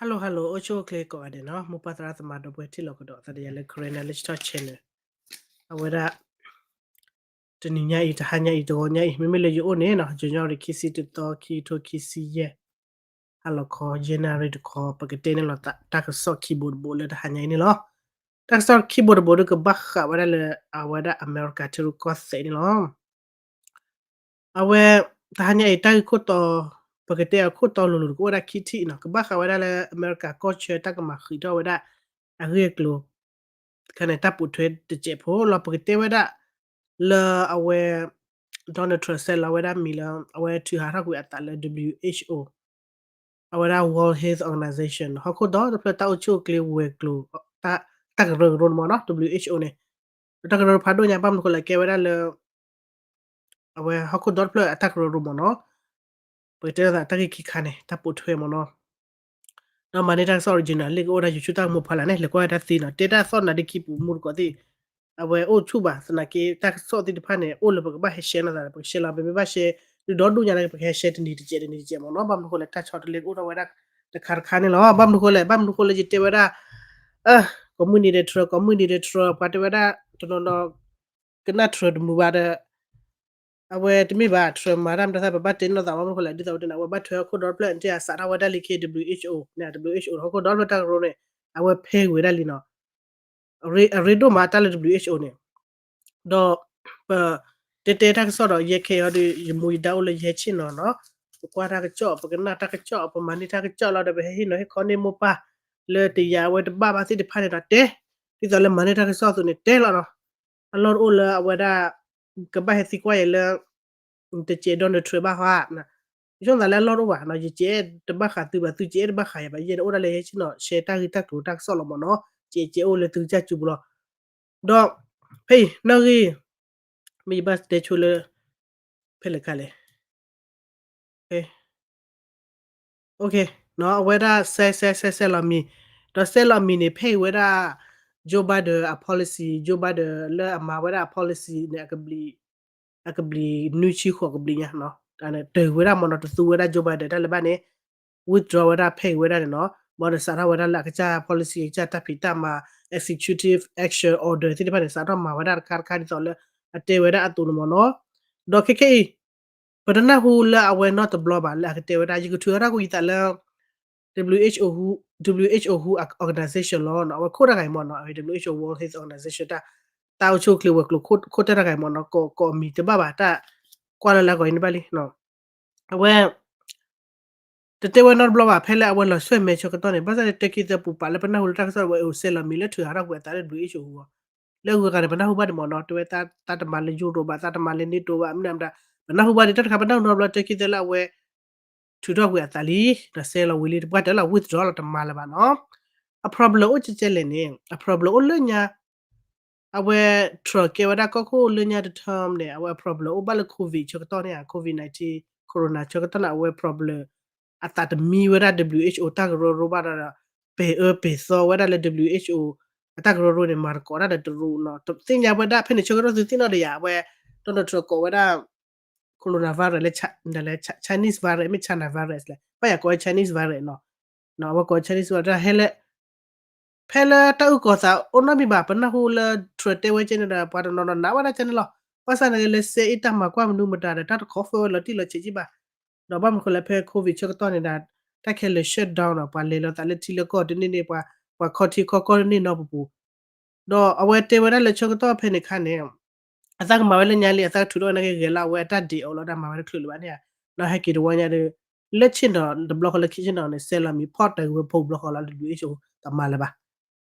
Hello hello အိၣ်ဆူၣ်အိၣ်ချ့ကိးဂၤဒဲးနီၤ, မိၢ်ပၢ်သရၣ်သမါဒီပုၢ်ဝဲၢ်ထံၣ်လိာ်ကဒီးသးဒီးယၤလၢ Karen Knowledge Talk Channel. အဝဲဒၣ် တနံၤညါအံၤ တဟါညါအံၤ တဂီၤညါအံၤ မ့မ့ၢ်လၢယအိၣ်န့ၣ်နီၤ January ခံဆံတသီ ခံကထိခံဆံယဲၢ် ဟါလီၤခီ ယဲၢ်နၣ်ရံၣ်တခီ ပကတဲန့ၢ်လီၤတၢ်ကစီၣ်ခံဘိတဘိလၢတဟါညါအံၤန့ၣ်လီၤ. တၢ်ကစီၣ်ခံဘိတဘိဒုးကဘၣ်ဃးဝဲဒၣ်လၢ အဝဲဒၣ်အမဲရကၤထံရူၢ်ကီၢ်သဲးန့ၣ်လီၤ. အဝဲ တဟါညါအံၤ တၢ်ဂ့ၢ်ခိၣ်တီ ပကတဲအခိၣ်တီလိၤလိၤတကအိၣ်ဝဲဒၣ်ခံထံၣ်နီၤ, ကဘၣ်ဃးဝဲဒၣ်လၢအမဲရကၤကီၢ်ဆၢတၢ်ကမၤဃံးထီၣ်ဝဲဒၣ် အဂ့ၢ်အကျိၤ ခါန့ၣ် တၢ်ပိာ်ထွဲတစဲးဖိလီၤ. ပကတဲဝဲဒၣ် လၢအဝဲ Donald Trump ဆဲးလီၤဝဲဒၣ်မံၤလၢ အဝဲထုးဟးထီၣ်ကွံာ်အသးလၢ WHO အဝဲဒၣ် World Health Organization ဟီၣ်ခိၣ်ဒီတဖျၢၣ်တၢ်အိၣ်ဆူၣ်အိၣ်ချ့ဝဲၤကျိၤ တၢ်ကရၢကရိန့ၣ်မ့ၢ်နီၤ WHO န့ၣ် တၢ်ကရၢကရိဖးဒိၣ်ညါ ဘၣ်မနုၤဃိလဲၣ် ကဲဝဲဒၣ်လၢ အဝဲဟီၣ်ခိၣ်ဒီတဖျၢၣ်အတၢ်ကရၢကရိမ့ၢ်နီၤ ပကတဲသးတၢ်ဂ့ၢ်ခံခါန့ၣ် တၢ်ပိာ်ထွဲမ့ၢ်နီၤ. ဒီးမၤန့ၢ်တၢ်ကစီၣ် original လံာ်ကအိၣ်ဒၣ် YouTube တၢ်ကမူၤဖးလၢ်န့ၣ် လဲၤကွၢ်ဝဲတၢ်သ့နီၤ, တဲတၢ်သီၣ်နၤဒ်ခံပူၤမူတကိးသ့ၣ် အဝဲအိၣ်ဆူၣ်ဘၣ် သနာ်က့ တၢ်ကစီၣ်သ့ၣ်တဖၣ်န့ၣ် အိၣ်လၢပကဘၣ်ဟဲ share နီၤသး ပက share လီၤ ပမ့ၢ်ဘၣ် share ဒုးဒီဒူၣ်ညါန့ၣ် ပကဟဲ share တနံၤတစဲး တနံၤတစဲးမ့ၢ်နီၤ. ဘၣ်မနုၤဃိလဲၣ် တၢ်ဆီတလဲကအိၣ်ထီၣ်ဝဲဒၣ်တခါတခါန့ၣ်လီၤ. ဘၣ်မနုၤဃိလဲၣ် ဘၣ်မနုၤဃိလၢယတဲဝဲဒၣ် ကိးမုၢ်နံၤဒီး Trump ကိးမုၢ်နံၤဒီး Trump ပှၤတဲဝဲဒၣ် တနီၤနီၤ ကနၣ် Trump တမုာ်ဘၣ်ဒီး အဝဲတမ့ၢ်ဘၣ် Trump မၤတၢ်မတၤသၣ် ပဘၣ်တဲနီၢ်သး ဘၣ်မနုၤဃိလဲၣ် ဒ်သိးဝဲတဲန့ၣ် အဝဲဘၣ်ထွဲဟီၣ်ခိၣ်ဒီတဖျၢၣ် နတဲအစးထီၣ်ဝဲဒၣ်လံ ခ့ WHO န့ၣ် WHO ဟီၣ်ခိၣ်ဒီတဖျၢၣ်တၢ်ကရၢန့ၣ် အဝဲဖဲဝဲဒၣ်လံနီၤ. အရ့ဒိၣ်မးတၢ်လၢ WHO န့ၣ် ဒီး ပ တဲတဲတၢ်ကစီၣ်ဒီး ယဲခဲအံၤဒီး ယမူယဒါအိၣ်လၢယဟဲဆ့ၣ်နီၤနီၤ, ပကွၢ်တၢ်ကစီၣ် ပကနၣ်တၢ်ကစီၣ် ပမၤန့ၢ်တၢ်ကစီၣ်လီၤဒီး ပဟဲဟ့ၣ်နီၤဟ့ၣ်ခီန့ၢ်မိၢ်ပၢ် လၢတယာ်ဝဲတဘၣ်ဘၣ်သ့ၣ်တဖၣ်န့ၣ်ဒီးတဲ ဒ်သိးလၢမၤန့ၢ်တၢ်ကစီၣ်အသိးန့ၣ်တဲလီၤနီၤ. အလီၢ်တအိၣ်လၢအဝဲဒၣ် ကဘၣ်ဟဲသံကွၢ်ယဲလၢ တစဲး Donald Trump ဘၣ်ဟီဧါ, ယဆိကမိၣ်သးလၢအလီၢ်တအိၣ်ဘၣ်နီၤ, ယစဲးတဘၣ်ဃးသုဘၣ် သုစဲးတဘၣ်ဃးယၤဘၣ် ယဲန့ၣ်အိၣ်ဒၣ်လၢယဟဲဆ့ၣ်နီၤ share တၢ်ဂ့ၢ်တၢ်ကျိၤတၢ်ကစီၣ်လီၤမ့ၢ်နီၤ, စဲးစဲးအိၣ်လၢသုကစၢ်စုပူၤလီၤ. ဒီး ဖဲအံၤ နီၣ်ဂံၢ် မ့ၢ်ယဘၣ်တဲဆိလၢ ဖဲလဲၣ်ခါလဲၣ် အဝဲဒၣ် ဆဲးဆဲးဆဲးဆဲးလီၤမံၤ, ဒီးဆဲးလီၤမံၤန့ၣ် ဖဲအံၤဝဲဒၣ် Joe Biden အ policy, Joe Biden လၢအမၤဝဲဒၣ်အ policy န့ၣ် အကဘျံးနွံဆံဃိးကဘျံးညါနီၤ, တၢ်ဝဲဒၣ်မ့ၢ်နီၤ တသူဝဲဒၣ် Joe Biden တၢ်လၢၤဘၣ်န့ၣ် withdraw ဝဲဒၣ်ဖဲအံၤဝဲဒၣ်န့ၣ်နီၤ, ဘၣ်ဒီးစးထီၣ်ဝဲဒၣ်လၢအကစၢ် policy အကစၢ်တၢ်ဖံးတၢ်မၤ executive action order သ့ၣ်တဖၣ်န့ၣ် စးထီၣ်မၤဝဲဒၣ်တခါတခါဒ်သိးလၢ အတဲဝဲဒၣ်အသိးန့ၣ်မ့ၢ်နီၤ, ဒီးခဲခဲအံၤ ပတနၢ်ဟူလၢအဝဲနီတဘျီဘၣ်လၢအကတဲဝဲဒၣ် ယကထုးထီၣ်တၢ်ကွံာ်ယသးလၢ WHO WHO အ organization လီၤနီၤ, အဝဲခိၣ်တၢ်ဂၤအံၤမ့ၢ်နီၤ, WHO World Health Organization တၢ် တၢ်အိၣ်ဆူၣ်အိၣ်ချ့ဝဲၤကျိၤခိၣ်တၢ်တၢ်ဂၤအံၤမ့ၢ်နီၤ, ကိးအမံၤတဘၣ်ဘၣ် တၢ်ကွၢ်လၢလၢဂီၤအံၤန့ၣ်ဘၣ်လံ, အဝဲ တတဲဝဲနီတဘျီဘၣ် ဖဲလၢအဝဲလီၤဆှၢမဲာ်ဆၢကတီၢ်န့ၣ် ဘၣ်ဆၣ်န့ၣ် တၢ်ခံသၢပူၤပာ်လၢပနၢ်ဟူလၢတၢ်ကစီၣ်ဝဲအိၣ်ဆဲးလီၤမံၤလၢထုးဟးထီၣ်ကွံာ်အသးလၢ WHO အဂီၢ်, လၢအဂုၤအဂၤန့ၣ် ပနၢ်ဟူဘၣ်ဒံးမ့ၢ်နီၤ, တဲဝဲသးတမၤလၢ Europe ဘၣ် သးတမၤလၢ NATO ဘၣ် မနုၤမတၤ, ပနၢ်ဟူဘၣ်ဒံးတၢ်တခါ ပနၢ်ဟူနီတဘျီ တၢ်ခံသၢလၢအဝဲ ထုးထီၣ်ကွံာ်အသးလံ, ဒီးဆဲးလီၤဝံၤလံ တပှၢ်တၢၢ်လီၤ withdraw လီၤ တမၤလၢၤဘၣ်နီၤ, အ problem အိၣ်ကဲကဲလဲၣ်န့ၣ် အ problem အိၣ်လၢညါ အဝဲ Trump ကဲဝဲဒၣ်ကီၢ်ခိၣ်လၢညါတ term န့ၣ် အဝဲအ problem အိၣ်ဘၣ်လၢ COVID ဆၢကတီၢ်န့ၣ်ဧါ, COVID nineteen corona ဆၢကတီၢ်န့ၣ် အဝဲ problem အသးတမံဝဲဒၣ် WHO တၢ်ကရၢကရိဘၣ်ဒီး ပ့ၤအၢပ့ၤသီဝဲဒၣ်လၢ WHO အတၢ်ကရၢကရိန့ၣ် မၤသကိးတၢ်ဒီးတရူးနီၤ, သ့ၣ်ညါဝဲဒၣ်ဖဲန့ၣ် ဆၢကတီၢ်သုသ့ၣ်နီၣ်ဒီးယၤ အဝဲ Donald Trump ကိးဝဲဒၣ် coronavirus လၢ Chinese virus မ့ၢ် China virus လဲၣ်, ဘၣ်ယၤကိးဝဲ Chinese virus နီၤ, အဝဲကိး Chinese virus တၢ်ဟဲလၢ ဖဲလၢတၢ်အုၣ်ကီၤသးအိၣ်နီတမံၤဘၣ် ပနၢ်ဟူလၢ Trump တဲဝဲကဲန့ၣ်ဒီး ပှၤတနီၤနီၤနာ်ဝဲဒၣ်ကဲန့ၣ်လီၤ, ဘၣ်ဆၣ်န့ၣ်လၢစဲအ့ၣ်တၢ်မၤကွၢ်မနုၤမတၤဒီး တၢ်တ confirm ဝဲလီၤတံၢ်လီၤဆဲးက့ဘၣ်, ဒီးဘၣ်မနုၤဃိလၢဖဲ COVID ဆၢကတီၢ်န့ၣ်ဒီး တၢ်ခဲလၢာ် shutdown ဒီး ပှၤလဲၤလီၤသးလၢထံလၢကီၢ်တန့ၢ်န့ၣ် ပှၤ ပှၤခီထံခီကီၢ်တန့ၢ်နီတပူၤပူၤ ဒီးအဝဲတဲဝဲဒၣ်လၢဆၢကတီၢ်ဖဲန့ၣ်အခါန့ၣ် အသးကမၤဝဲလၢညါလံ အသးကထုးထီၣ်ဝဲနာ်က့ဂဲၤလၢအဝဲအတၢ်ဒ့းအီၤလီၤ တၢ်မၤဝဲတချုးလၢၤဘၣ်န့ၣ်ဧါ, ဒီးဟဲက့ၤတဝီညါဒီး လၢဆ့ၣ်နီၤတဘျီဃီလၢခံဆ့ၣ်နီၤန့ၣ် ဆဲးလီၤမံၤဖီၣ်တၢ်ဂ့ၢ်ဝဲဖိတဘျီဃီလီၤလၢ WHO တမၤလၢၤဘၣ်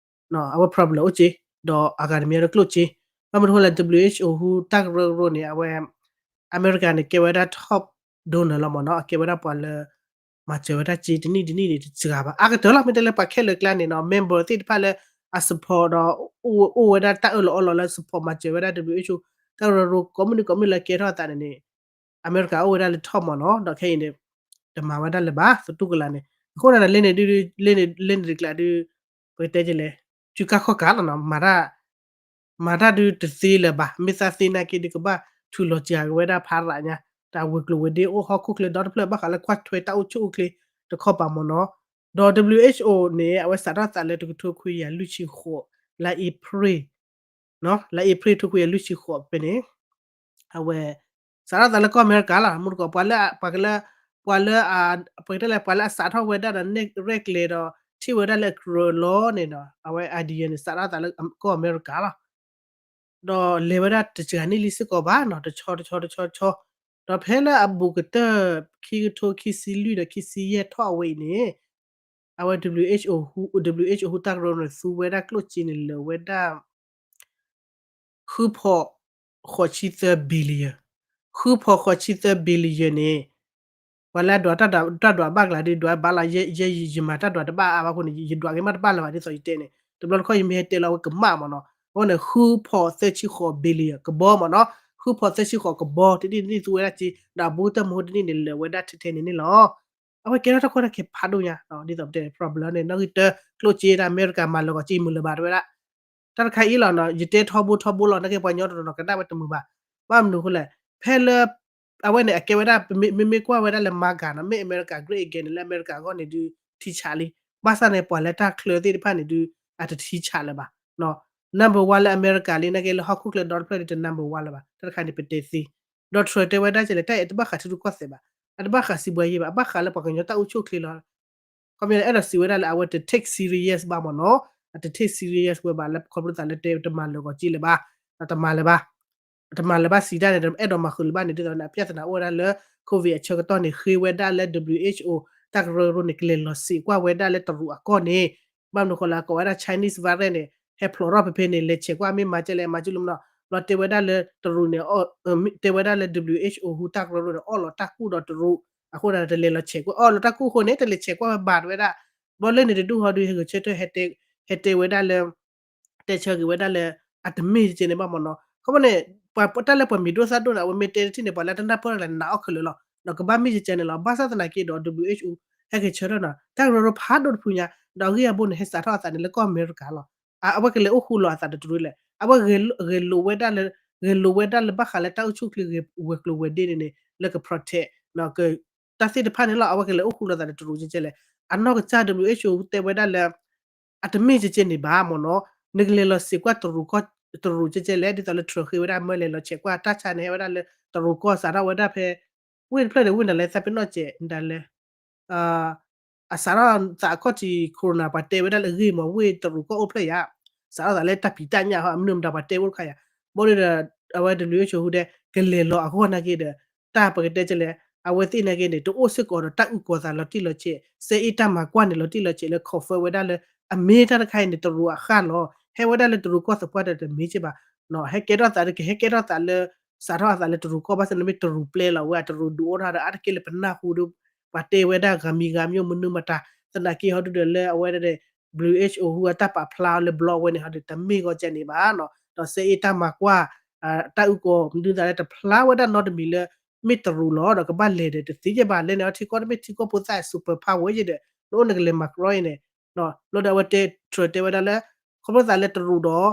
အဝဲ problem အိၣ်က့ၤ ဒီးအဂၤတမံၤဒီးကျိၣ်က့ၤ, ဘၣ်မနုၤဃိလဲၣ် WHO ဟူတၢ်ကရၢကရိန့ၣ် အဝဲ အမဲရကၤန့ၣ် ကဲဝဲဒၣ် top donor လီၤမ့ၢ်နီၤ, အကဲဝဲဒၣ်ပှၤလၢ မၤစၢၤဝဲဒၣ်က့ၤတနံၣ်တနံၣ်န့ၣ် တစှၤဘၣ် အါကတၢၢ်လီၤ. မ့ၢ်တဲလၢပှၤခဲလၢာ်ကျါန့ၣ်နီၤ member သ့ၣ်တဖၣ်လၢအ support ဒီး အိၣ်ဝဲဒၣ်တၢ်အၢၣ်လီၤအီလီၤလၢ support မၤစၢၤဝဲဒၣ် WHO တၢ်ကရၢကရိကိးမုၢ်နံၤကိးမုၢ်နံၤလၢကဲထီၣ်အသးန့ၣ်န့ၣ် အမဲရကၤအိၣ်ဝဲဒၣ်လၢ top မ့ၢ်နီၤ, ဒီးခဲအံၤန့ၣ် တမၤဝဲဒၣ်လၢၤဘၣ် သတူၢ်ကလာ်န့ၣ်, အဃိန့ၣ်ဒီး လၢန့ၣ်ဒုး လၢန့ၣ်တကျါဒုး ပကတဲကလဲၣ် စုကါခီၣ်ကါလီၤနီၤ, မၤတၢ် မၤတၢ်ဒုးတသ့လၢၤဘၣ်, မ့ၢ်သးသ့နာ်က့ဒုးကဘၣ်ထုးလီၤစှၤက့ၤဝဲဒၣ်ဖးရးညါ, တၢ်ဝဲၤကျိၤဝဲၤဒ့အိၣ်ဟီၣ်ခိၣ်ချၢဒီတဖျၢၣ် ဘၣ်ဃးလၢကွၢ်ထွဲတၢ်အိၣ်ဆူၣ်အိၣ်ချ့တခီပၤမ့ၢ်နီၤ, ဒီး WHO န့ၣ် အဝဲစးထီၣ်သးလၢတကထိခွံကယၤလွံၢ်ဆံဃိး လါအ့ဖြ့ၣ်, လါအ့ဖြ့ၣ် တကထိခွံကယၤလွံၢ်ဆံဃိးဖဲန့ၣ် အဝဲ စးထီၣ်သးလၢကီၢ်အမဲရကၤလီၤ. မူတကိး ပှၤလၢ ပှၤလၢ ပှၤလၢ ပှၤလၢအစးထီၣ်ဝဲဒၣ်ဒီးနဲၣ်ရဲၣ်ကျဲၤဒီး ထံၣ်ဝဲဒၣ်လၢအကြၢးလီၤန့ၣ်ဒီး အဝဲ idea န့ၣ် စးထီၣ်သးလၢကီၢ်အမဲရကၤလီၤ. ဒီးလဲၤဝဲဒၣ်တစှၤနံၣ်လံစ့ၢ်ကီးဘၣ်နီၤ, တဆီတဆီတဆီတဆီ, ဒီးဖဲလၢအဘူးကတၢၢ် ခံကထိခံဆံလွံၢ်ဒီးခံဆံယဲၢ်ထီၣ်အဝဲအံၤန့ၣ် အဝဲ WHO WHO တၢ်ကရၢန့ၣ် သူဝဲဒၣ်ကျိၣ်စ့န့ၣ် လၢာ်ဝဲဒၣ် ဃုဖီၣ်ဃိးဆံသၢ billion, ဃုဖီၣ်ဃိးဆံသၢ billion န့ၣ် ပှၤလၢအဒွးတၢ်ဒွးဘၣ်ကျါဒုး ဒွးဘၣ်လီၤ, ယဲယမၤတၢ်ဒွးတဘၣ်အါဘၣ်အဃိန့ၣ် ယဒွးက့ၤမးတဘၣ်လၢၤဘၣ် ဒ်သိးယတဲန့ၣ် တဘျီတခီၣ်ယမ့ၢ်ဟဲတဲလီၤ အဝဲကမၣ်မ့ၢ်နီၤ. အဃိန့ၣ် ဃုဖီၣ်သၢဆံဃိး billion ကဘီမ့ၢ်နီၤ, ဃုဖီၣ်သၢဆံဃိးကဘီ တနံၣ်တနံၣ်သူဝဲဒၣ်စ့ ဒီးအဘူးကတၢၢ်မဟိတနံၣ်န့ၣ် လၢာ်ဝဲဒၣ်ထဲထဲန့ၣ်န့ၣ်လီၤ. အဝဲကဲထီၣ်တၢ်ကီတၢ်ခဲဖးဒိၣ်ညါ ဒ်သိးပတဲ problem န့ၣ် နီၣ်ဂံၢ်တၢ ကျိၣ်စ့ဒၣ်အမဲရကၤမၤလၢာ်ဂီၤစ့မုာ်လၢၤဘၣ် တဲဝဲဒၣ် တၢ်တခါအံၤလီၤနီၤ ယတဲထီဘိထီဘိလီၤ နာ်က့ပှၤကညီတနီၤနီၤကနၣ်ဝဲတမုာ်ဘၣ်. ဘၣ်မနုၤအဃိလဲၣ် ဖဲလၢ အဝဲန့ၣ် အကဲဝဲဒၣ် မ့မ့ၢ်ကွၢ်ဝဲဒၣ်လၢ MAGA နီၤ Make America Great Again န့ၣ် လၢအမဲရကၤအဂီၢ်န့ၣ်ဒုး ထံဆးလံ. ဘၣ်ဆၣ်န့ၣ် ပှၤလၢတၢ်ချၢသ့ၣ်တဖၣ်န့ၣ်ဒုး အတထံဆးလၢၤဘၣ်. number one လၢအမဲရကၤလံ နာ်က့လၢဟီၣ်ခိၣ်ချၢဒီတဖျၢၣ်န့ၣ် တ number one လၢၤဘၣ်. တၢ်တခါန့ၣ် ပတဲသ့ ဒီး Trump တဲဝဲဒၣ်ကဲလဲၣ် တၢ်အံၤတဘၣ်ဃးထံရူၢ်ကီၢ်သဲးဘၣ်, အတဘၣ်ဃးစံးဘှါယ့ၢ်ဘၣ်, အဘၣ်ဃးလၢပှၤကညီတၢ်အိၣ်ဆူၣ်အိၣ်ချ့လီၤ. ခီပညီန့ၣ် အဲၣ်ဒိးစံးဝဲဒၣ်လၢအဝဲတ take serious ဘၣ်မ့ၢ်နီၤ, အတ take serious ဝဲဘၣ်လၢခီဖျိသးလၢတဲတမၤလၢာ်ဂီၤစ့လၢၤဘၣ်, တမၤလၢၤဘၣ် တမၤလၢၤဘၣ်စံးတၢ်န့ၣ် အဲၣ်ဒိးမၤဃုာ်လၢၤဘၣ်န့ၣ် ဒ်သိးန့ၣ် အပြဿနာအိၣ်ဝဲဒၣ်လၢ COVID အဆၢကတီၢ်န့ၣ် ဃ့ဝဲဒၣ်လၢ WHO တၢ်ကရၢကရိန့ၣ် ကလဲၤလီၤစံးကွၢ်ဝဲဒၣ်လၢတရူးအကီၢ်န့ၣ်, ဘၣ်မနုၤဃိလၢအကိးဝဲဒၣ် Chinese virus န့ၣ် ဟဲဖျိးထီၣ်ဖဲဖဲန့ၣ် လဲၤဆဲးကွၢ်မ့ၢ်မၤကဲလဲၣ် မၤကၠူလၢမနီၤ, ဘျီတဲဝဲဒၣ်လၢတရူးန့ၣ် တဲဝဲဒၣ်လၢ WHO ဟူတၢ်ကရၢကရိန့ၣ် အီၣ်လီၤတၢ်ကူၣ်ဒီးတရူး, အဃိန့ၣ် တလဲၤလီၤဆဲးကွၢ် အီၣ်လီၤတၢ်ကူၣ်အဃိန့ၣ် တလဲၤဆဲးကွၢ်ဝဲဘၣ်တဝဲဒၣ်, ဘျီလၢန့ၣ်တဒူၣ်ဟီဒုး ဟဲဂဲၤဆၢထၢၣ် ဟဲတဲဝဲဒၣ်လၢ တဲဆၢက့ၤဝဲဒၣ်လၢ အတမ့ၢ်ကဲန့ၣ်ဘၣ်မ့ၢ်နီၤ, ခီဖျိန့ၣ် ပှၤတၢ်လၢပှၤမံၤဒိၣ်သၣ်ဒိၣ်န့ၣ် အဝဲမ့ၢ်တဲတထံၣ်န့ၣ် ပှၤလၢတနၢ်ပၢၢ်လၢ်လၢ်နာ်အီၣ်ခဲလၢာ်လီၤ, ဒီးကဘၣ်မ့ၢ်ကဲန့ၣ်လီၤ. ဘၣ်ဆၣ်သနာ်က့ဒီး WHO ဟဲဂဲၤဆၢထၢၣ်နီၤ တၢ်ကရၢကရိဖးဒိၣ်တဖုညါ, ဒီးအဂ့ၢ်အဘိန့ၣ် ဟဲစးထီၣ်အသးန့ၣ် လၢကီၢ်အမဲရကၤလီၤ. အဝဲကလဲၤအိၣ်ဃူလီၤအသးဒီးတရူးလဲၣ်, အဝဲဂဲၤလိာ်ဝဲဒၣ်လၢ ဂဲၤလိာ်ဝဲဒၣ်လၢဘၣ်ဃးလၢတၢ်အိၣ်ဆူၣ်အိၣ်ချ့ဂ့ၤဝဲၤကျိၤဝဲၤဒ့န့ၣ်န့ၣ် လၢက protect တၢ်သ့ၣ်တဖၣ်န့ၣ်လီၤ. အဝဲကလဲၤအိၣ်ဃူလီၤသးဒီးတရူးကဲလဲၣ်, အနီၢ်ကစၢ် WHO တဲဝဲဒၣ်လၢ အတမ့ၢ်ကဲကဲန့ၣ်ဘၣ်မ့ၢ်နီၤ, နကလဲၤလီၤစံးကွၢ်တရူးကီၢ် တရူးကဲကဲလဲၣ် ဒ်သိးလၢ Trump ဃ့ဝဲဒၣ်မၢလဲၤလီၤဆဲးကွၢ်တၢ်ဆါန့ၣ် ဟဲဝဲဒၣ်လၢတရူးကီၢ်စးထီၣ်ဝဲဒၣ်ဖဲ ဝ့ၢ်တဖျၢၣ်န့ၣ် ဝ့ၢ်နၤလဲၣ် သးပ့ၤနီၣ်စဲး နဒၣ်လဲၣ် အစးထီၣ်သးအခီၣ်ထံး corona ပှၤတဲဝဲဒၣ်လၢအဂ့ၢ်မ့ၢ် ဝ့ၢ်တရူးကီၢ်အိၣ်ဖျဲၣ်ယါ, စးထီၣ်သးလၢတၢ်ဖံးတၢ်ညၣ်ဟီ မနုၤမတၤပှၤတဲဝဲတခါယါ, ဘၣ်ဒီး အဝဲ WHO ဟူဒဲ ကလဲၤလီၤအဂီၢ်နာ်က့ဒီး တၢ်ပကတဲကဲလဲၣ် အဝဲသ့ၣ်နာ်က့န့ၣ် တအိၣ်စ့ၢ်ကီးဒီးတၢ်အုၣ်ကီၤသးလီၤတံၢ်လီၤဆဲး စဲအ့ၣ်တၢ်မၤကွၢ်န့ၣ်လီၤတံၢ်လီၤဆဲးလၢ confirm ဝဲဒၣ်လၢ အမ့ၢ်တၢ်တခါအံၤန့ၣ် တရူးအဃၢ်လီၤ ဟဲဝဲဒၣ်လၢတရူးကီၢ်သပှၢ်ဒီးတမ့ၢ်ကဲဘၣ် ဟဲကဲထီၣ်သးဒီး ကဟဲကဲထီၣ်သးလၢ စးထီၣ်အသးလၢတရူးကီၢ် ဘၣ်ဆၣ်န့ၣ်မ့ၢ်တရူးပျဲလီၤဝဲ တရူးဒုးအိၣ်ထီၣ်ဒီး အါတက့ၢ်လၢပနၢ်ဟူဒီး ပှၤတဲဝဲဒၣ်ဂၤမံၤဂၤမံၤမနုၤမတၤ သနာ်က့ဟီဒုဒီးလၢအဝဲဒၣ် WHO ဟူအတၢ်ပာ်ဖျါအီၤလၢဘျီဝဲန့ၣ်ဟီဒီး တမ့ၢ်ဂီၢ်ကဲန့ၣ်ဘၣ်နီၤ ဒီးစဲအ့ၣ်တၢ်မၤကွၢ် တၢ်အုၣ်ကီၤမနုၤသးလၢတဖျါဝဲဒၣ်နီတမံၤလၢ မ့ၢ်တရူးလီၤ ဒီးကဘၣ်လဲၤဒီးတသ့ကဲဘၣ် လဲၤန့ၣ်အီၤထံကီၢ်တမ့ၢ်ထံကီၢ်ဖိသၣ် super power ယဲဒီး နအိၣ်နကလဲၤမၤကြီအံၤန့ၣ် လီၤဒီးအဝဲတဲ Trump တဲဝဲဒၣ်လၢ ခီဖျိသးလၢတရူးဒီး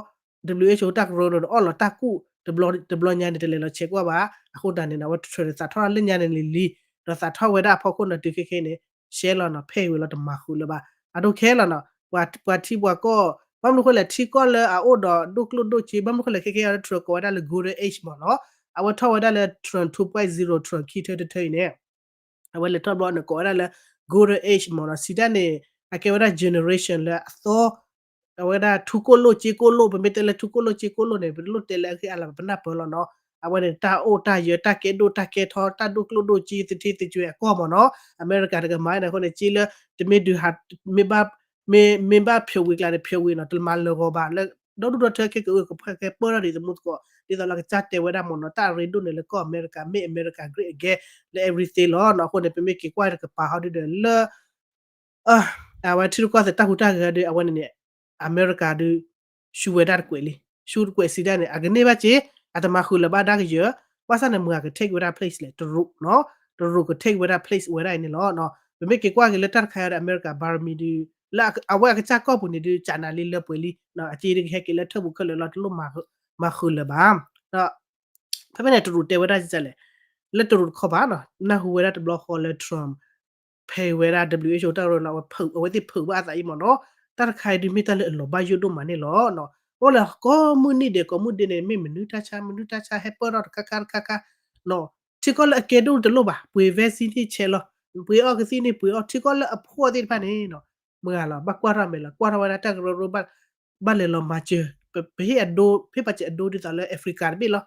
WHO တၢ်ကရၢဒီး အီၣ်လီၤတၢ်ကူၣ် တဘျီညါန့ၣ် တလဲၤလီၤဆဲးကွၢ်ဘၣ် အဃိတၢ်န့ၣ် အဝဲ Trump န့ၣ် သးထီၣ်လၢညါန့ၣ်လံလံ ဒီးသးထီၣ်ဝဲဒၣ်အဖီခိၣ်န့ၣ်တုၤခဲခဲန့ၣ် ရှဲလီၤနီၤ ဖဲအံၤဝံၤလီၤတမၤဃုာ်လၢၤဘၣ် အဒိခဲလီၤနီၤ ပှၤထံပှၤကီၢ် ဘၣ်မနုၤဃိလဲၣ် ထံကီၢ်လၢအအိၣ်ဒီးဒိၣ်ကျိၣ်ဒိၣ်စ့ ဘၣ်မနုၤဃိလဲၣ် ခဲခဲအံၤ Trump ကိးဝဲဒၣ်လၢ Golden Age မ့ၢ်နီၤ အဝဲထီၣ်ဝဲဒၣ်လၢ Trump two point zero Trump ခံထၢတထၢအံၤန့ၣ် အဝဲလဲၤထီၣ်ဘျီန့ၣ် ကိးဝဲဒၣ်လၢ Golden Age မ့ၢ်နီၤ စံးတၢ်န့ၣ် အကဲဝဲဒၣ် generation လၢအသီ အဝဲဒၣ်ထူကိၣ်လိၣ်စ့ကိၣ်လိၣ် ပမ့ၢ်တဲလၢထူကိၣ်လိၣ်စ့ကိၣ်လိၣ်န့ၣ် ပတလိၣ်တဲလၢအဂ့ၢ်အါလၢၤဘၣ် ပနၢ်ပၢၢ်လီၤနီၤ အဝဲန့ၣ် တၢ်အိၣ်တၢ်ယၢၤတၢ်ကဲဒိၣ်တၢ်ကဲထီ တၢ်ဒိၣ်ကျိၣ်ဒိၣ်စ့သထ့သကွဲးအကီၢ်မ့ၢ်နီၤ အမဲရကၤတကမၤန့ၣ်အဃိန့ၣ် စ့လၢ တမ့ၢ်ဒုးဟး မ့ၢ်ဘၣ် မ့ၢ်ဘၣ်ဖျိးဝံၤကျါန့ၣ် ဖျိးဝံၤနီၤ တမၤလၢၤဂီၤဘၣ်လၢ ဒီဒူၣ်ဒီထၢခဲကဝဲကဖဲကဲပၢၢ်ထီၣ်ဒံးသမူသကိး ဒ်သိးလၢကစၢ်တဲဝဲဒၣ်မ့ၢ်နီၤ တၢ်အရ့ဒိၣ်န့ၣ်လၢကီၢ်အမဲရကၤ make America great again လၢ everything လီၤနီၤ အဃိန့ၣ် ပမ့ၢ်က့ၤကွၢ်တကပၤဟီဒုဒီးလၢ အဝဲထံရူၢ်ကီၢ်သဲးတၢ်ဟူးတၢ်ဂဲၤဒီး အဝဲန့ၣ်န့ၣ် အမဲရကၤဒုး ရှုံးဝဲဒၣ်တကွဲးလံ ရှုံးတကွဲးစံးဒၣ်န့ၣ် အကန့ၢ်ဘၣ်က့ အတမၤဃုာ်လၢၤဘၣ်ဒၣ်ကယၢၤ ဘၣ်ဆၣ်န့ၣ် မ့ၢ်အက take ဝဲဒၣ် place လဲၣ် တရူးနီၤ တရူးက take ဝဲဒၣ် place ဝဲဒၣ်အံၤန့ၣ်လီၤ. ပမ့ၢ်က့ၤကွၢ်က့ၤလၢတၢ်တခါအံၤဒီး အမဲရကၤ ဘၣ်ရမံၤဒုး လၢအဝဲအကစၢ်ကီၢ်ပူၤန့ၣ်ဒုး ကၠးနၤလံလၢပှဲၤလံ အက့ဒုးကဟဲက့ၤလၢထၢၣ်ပူၤခဲလၢာ်လီၤ တလိၣ်မၤဃုာ်လၢၤဘၣ် ဒီး ဖဲဖဲန့ၣ် တရူးတဲဝဲဒၣ်ကလဲၣ် လၢတရူးတခီပၤနီၤ နၢ်ဟူဝဲဒၣ်တဘျီဃီလၢ Trump ဖဲဝဲဒၣ် WHO တၢ်ကရၢလီၤ အဝဲသ့ၣ်ဖုးဘၣ်အသးအံၤမ့ၢ်နီၤ, တၢ်တခါအံၤဒုးမ့ၢ်တၢ်လၢအလီၤဘၣ်ယိၣ်ဒိၣ်မးန့ၣ်လီၤ. အိၣ်လၢကိးမုၢ်နံၤဒဲး ကိးမုၢ်ဒဲးန့ၣ် မ့ၢ်မနုၤတၢ်ဆါ မနုၤတၢ်ဆါဟဲပၢၢ်ထီၣ်တခါခါတခါခါ, ထံကီၢ်လၢအကဲဒိၣ်တလိၣ်ဘၣ်, ပှ့ၤ vaccine န့ၣ်ဆဲးလီၤ, ပှ့ၤအီၣ်ကသံၣ်န့ၣ် ပှ့ၤအီၣ် ထံကီၢ်လၢအဖှီၣ်သ့ၣ်တဖၣ်န့ၣ် မုၢ်ဂၤလီၤ ဘၣ်ကွၢ်ထီၣ်မဲာ်လီၤ ကွၢ်ထီၣ်ဝဲဒၣ်တၢ်ကရၢကရိ ဘၣ်လဲၤလီၤမၤစၢၤ ပဟ့ၣ်အဒိ ဟ့ၣ်ပာ်စၢၤအဒိဒ်သိးလၢ Africa တဘ့ၣ်လီၤ.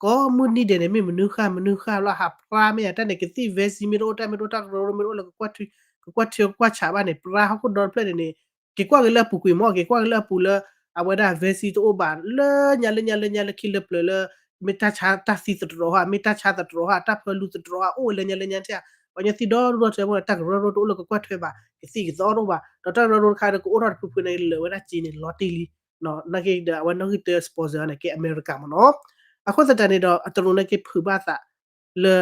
ကိးမုၢ်နံၤဒဲးန့ၣ် မ့ၢ်မနုၤဃၣ်မနုၤဃၣ်လီၤ ဟးဖျါမ့ၢ်ဧါ တၢ်န့ၣ် ကသံၣ် vaccine မ့ၢ်တအိၣ် တၢ်မ့ၢ်တအိၣ် တၢ်ကရၢကရိမ့ၢ်တအိၣ်လၢ ကကွၢ်ထွဲကကွၢ်ဆးဘၣ်န့ၣ် ပြါဟီၣ်ခိၣ်ဒီတဖျၢၣ်န့ၣ်န့ၣ် က့ၤကွၢ်က့ၤလၢအပူၤကွံာ်မ့ၢ် က့ၤကွၢ်က့ၤလၢအပူၤလၢ အဝဲဒၣ် vaccine တအိၣ်ဘၣ် လၢညါလၢညါလၢညါလၢခံလၢပျၢၤလၢ မ့ၢ်တၢ်ဆါတၢ်သံသတြီၤဟါ မ့ၢ်တၢ်ဆါသတြီၤဟါ တၢ်ဖၢလူသတြီၤဟါ အိၣ်ဝဲလၢညါလၢညါထဲဧါ, ပှၤကညီသံဒီဒိၣ်ဒီထၢမ့ၢ် တၢ်ကရၢကရိတအိၣ်လၢကကွၢ်ထွဲဘၣ် ကသံၣ်ကသီတအိၣ်ဘၣ် ဒီးတၢ်ကရၢကရိတခါဒီးကအိၣ်ထီၣ်တဖုဖုန့ၣ် လၢာ်ဝဲဒၣ်စ့န့ၣ် လီၤတ့ၢ်လံ နာ်က့ဒီး အဝဲနီၣ်ဂံၢ်တၢ sponsor န့ၣ် ကဲအမဲရကၤမ့ၢ်နီၤ. အဃိသတးန့ၣ်ဒီး အတရူးန့ၣ်က့ၤဖုးဘၣ်သး လၢ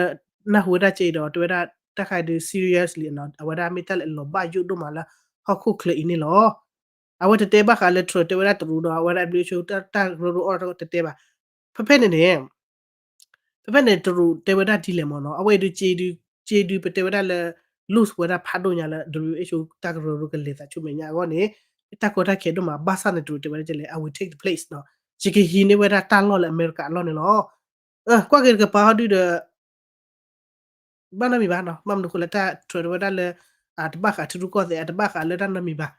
နၢ်ဟူဝဲဒၣ်က့ၤဒီး တဲဝဲဒၣ် တၢ်ခါဒုး seriously အဝဲဒၣ်မ့ၢ်တၢ်လၢအလီၤဘၣ်ယိၣ်ဒိၣ်မးလၢ ဟီၣ်ခိၣ်ချၢအံၤန့ၣ်လီၤ. အဝဲတတဲဘၣ်ဃးလၢ Trump တဲဝဲဒၣ်တရူးဒီး အဝဲဒၣ် WHO တၢ်ကရၢကရိအီၤတတဲဘၣ်. ဖဲဖဲန့ၣ်န့ၣ် ဖဲဖဲန့ၣ် တရူးတဲဝဲဒၣ်ဒ်လဲၣ်မ့ၢ်နီၤ အဝဲအံၤဒုး က့ၤဒုးပတဲဝဲဒၣ်လၢ loose ဝဲဒၣ်ဖးဒိၣ်ညါလၢ WHO တၢ်ကရၢကရိကလဲၤသးဆူမဲာ်ညါအဂီၢ်န့ၣ် တၢ်ကီတၢ်ခဲဒိၣ်မး ဘၣ်ဆၣ်န့ၣ် တရူးတဲဝဲဒၣ်ကလဲၣ် I will take the place နီၤ ယကဟံးန့ၢ်ဝဲဒၣ်တၢ်လီၢ်လၢအမဲရကၤအလီၢ်န့ၣ်လီၤ. ကွၢ်က့ၤတကပၤဟီဒုဒီး ဘၣ်နီတမံၤဘၣ်နီၤ ဘၣ်မနုၤဃိလၢတၢ် Trump တဲဝဲဒၣ်လၢ အတဘၣ်ဃးထံရူၢ်ကီၢ်သဲး အတဘၣ်ဃးလၢတၢ်နီတမံၤဘၣ်.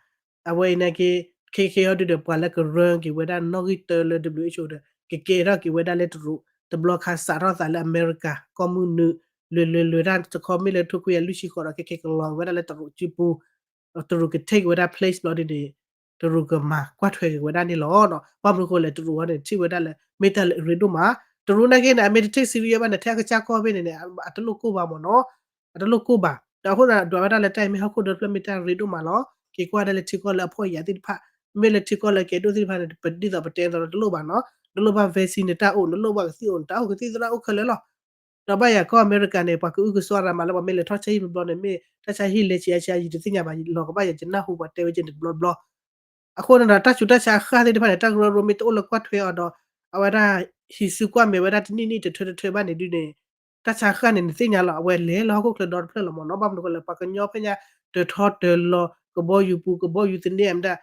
အဝဲအံၤန့ၣ်က့ ခဲခဲဟီဒုဒီး ပှၤလၢကရၢက့ၤဝဲဒၣ်နီၣ်ဂံၢ်တၢလၢ WHO ဒီး ကကဲထီၣ်က့ၤဝဲဒၣ်လၢတရူး တဘျီခါစးထီၣ်သးလၢအမဲရကၤ ကီၢ်မုၢ်နုာ် လွဲၤလွဲၤလွဲၤတၢ်တခီမ့ၢ်လၢထိခွံကယၤလွံၢ်ဆံဃိးဒီး ခဲခဲကလီၤက့ၤဝဲဒၣ်လၢတရူးစုပူၤ တရူးက take ဝဲဒၣ် place ဘျီဒုန့ၣ် တရူးကမၤကွၢ်ထွဲက့ၤဝဲဒၣ်န့ၣ်လီၤ. ဘၣ်မနုၤဃိလဲၣ် တရူးအံၤန့ၣ် ထံၣ်ဝဲဒၣ်လၢ မ့ၢ်တၢ်လၢအရ့ဒိၣ်မး တရူးနာ်က့န့ၣ် အမ့ၢ်တ take serious ဘၣ်န့ၣ် ထဲအကစၢ်ကီၢ်ဖဲန့ၣ်န့ၣ် အတလိၣ်ကိၢ်ဘၣ်မ့ၢ်နီၤ အတလိၣ်ကိၢ်ဘၣ် ဒီးအဃိန့ၣ် ဒွးဝဲဒၣ်လၢတၢ်အံၤမ့ၢ်ဟီၣ်ခိၣ်ဒီဖျၢၣ်မ့ၢ်တၢ်ရ့ဒိၣ်မးလီၤ. က့ၤကွၢ်ဒၣ်လၢထံကီၢ်လၢအဖှီၣ်ယာ်သ့ၣ်တဖၣ် မ့ၢ်လၢထံကီၢ်လၢအကဲဒိၣ်သ့ၣ်တဖၣ်န့ၣ် ပဒ်သိးပတဲသိးဒီးတလိၣ်ဘၣ်နီၤ နလိၣ်ဘၣ် vaccine နတၢ်အိၣ် နလိၣ်ဘၣ်ကသံၣ်အိၣ် နတၢ်အိၣ်ကသံၣ်သရၣ်အိၣ်ခဲလၢာ်လီၤ. ဒီးဘၣ်ယၤကီၢ်အမဲရကၤန့ၣ် ပှၤကအုကစွါရၤမးလၢပှၤမ့ၢ်လဲၤထီၣ်ဆၢဟံၣ်ဘျီဘျီန့ၣ် မ့ၢ်တၢ်ဆါဟံၣ်လဲၤဆံးအါဆံးအါယံၤတသ့ၣ်ညါဘၣ် လီၤကဘၣ်ယၤယနၢ်ဟူပှၤတဲဝဲက့ၤန့ၣ်တဘျီဘျီ အဃိန့ၣ်ဒီး တၢ်ဆူးတၢ်ဆါအဃၢ်သ့ၣ်တဖၣ်န့ၣ် တၢ်ကရၢကရိမ့ၢ်တအိၣ်လၢကွၢ်ထွဲအီၤဒီး အဝဲဒၣ်ဟံးစုကွၢ်မဲာ်ဝဲဒၣ်တနံၣ်နံၣ်တထၢတထၢဘၣ်န့ၣ်ဒုန့ၣ် တၢ်ဆါအဃၢ်န့ၣ် နသ့ၣ်ညါလီၤ အဝဲလဲၤလၢဟီၣ်ခိၣ်ချၢဒီတဖျၢၣ်လီၤမ့ၢ်နီၤ ဘၣ်မနုၤဃိလဲၣ် ပှၤကညီဖဲညါ တၢၤထီတၢၤလီၤ ကဘီယူၤပူၤ ကဘီယူၤသန့ၤမတၤ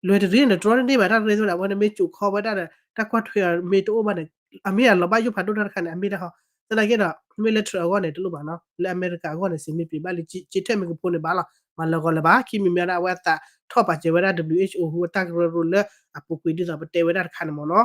လွဲၤတရံးန့ၣ် တြီတန့ၢ်ဘၣ် တၢ်ရ့သ့ၣ် အဝဲန့ၣ်မ့ၢ်ကိးခီဝဲဒၣ်ဒီး တၢ်ကွၢ်ထွဲအီၤမ့ၢ်တအိၣ်ဘၣ်န့ၣ် အမ့ၢ်အလီၤဘၣ်ယိၣ်ဖးဒိၣ်တၢ်တခါန့ၣ် အမ့ၢ်တၢ်ဟီ သနာ်က့ဒီး မ့ၢ်လၢ Trump အဂီၢ်န့ၣ် တလိၣ်ဘၣ်နီၤ လၢအမဲရကၤအဂီၢ်န့ၣ် စံးမ့ၢ်ပှ့ၤဘၣ်လံ က့ထဲမ့ၢ်ကဖိန့ၣ်ဘၣ်လီၤ မၤလၢဂီၤလၢၤဘၣ် ခံမံၤမံၤဒၣ် အဝဲအသးထီၣ်ပာ်စၢၤဝဲဒၣ် WHO ဟူအတၢ်ကရၢကရိလၢအပူၤကွံာ်ဒ်သိးပတဲဝဲဒၣ်တခါန့ၣ်မ့ၢ်နီၤ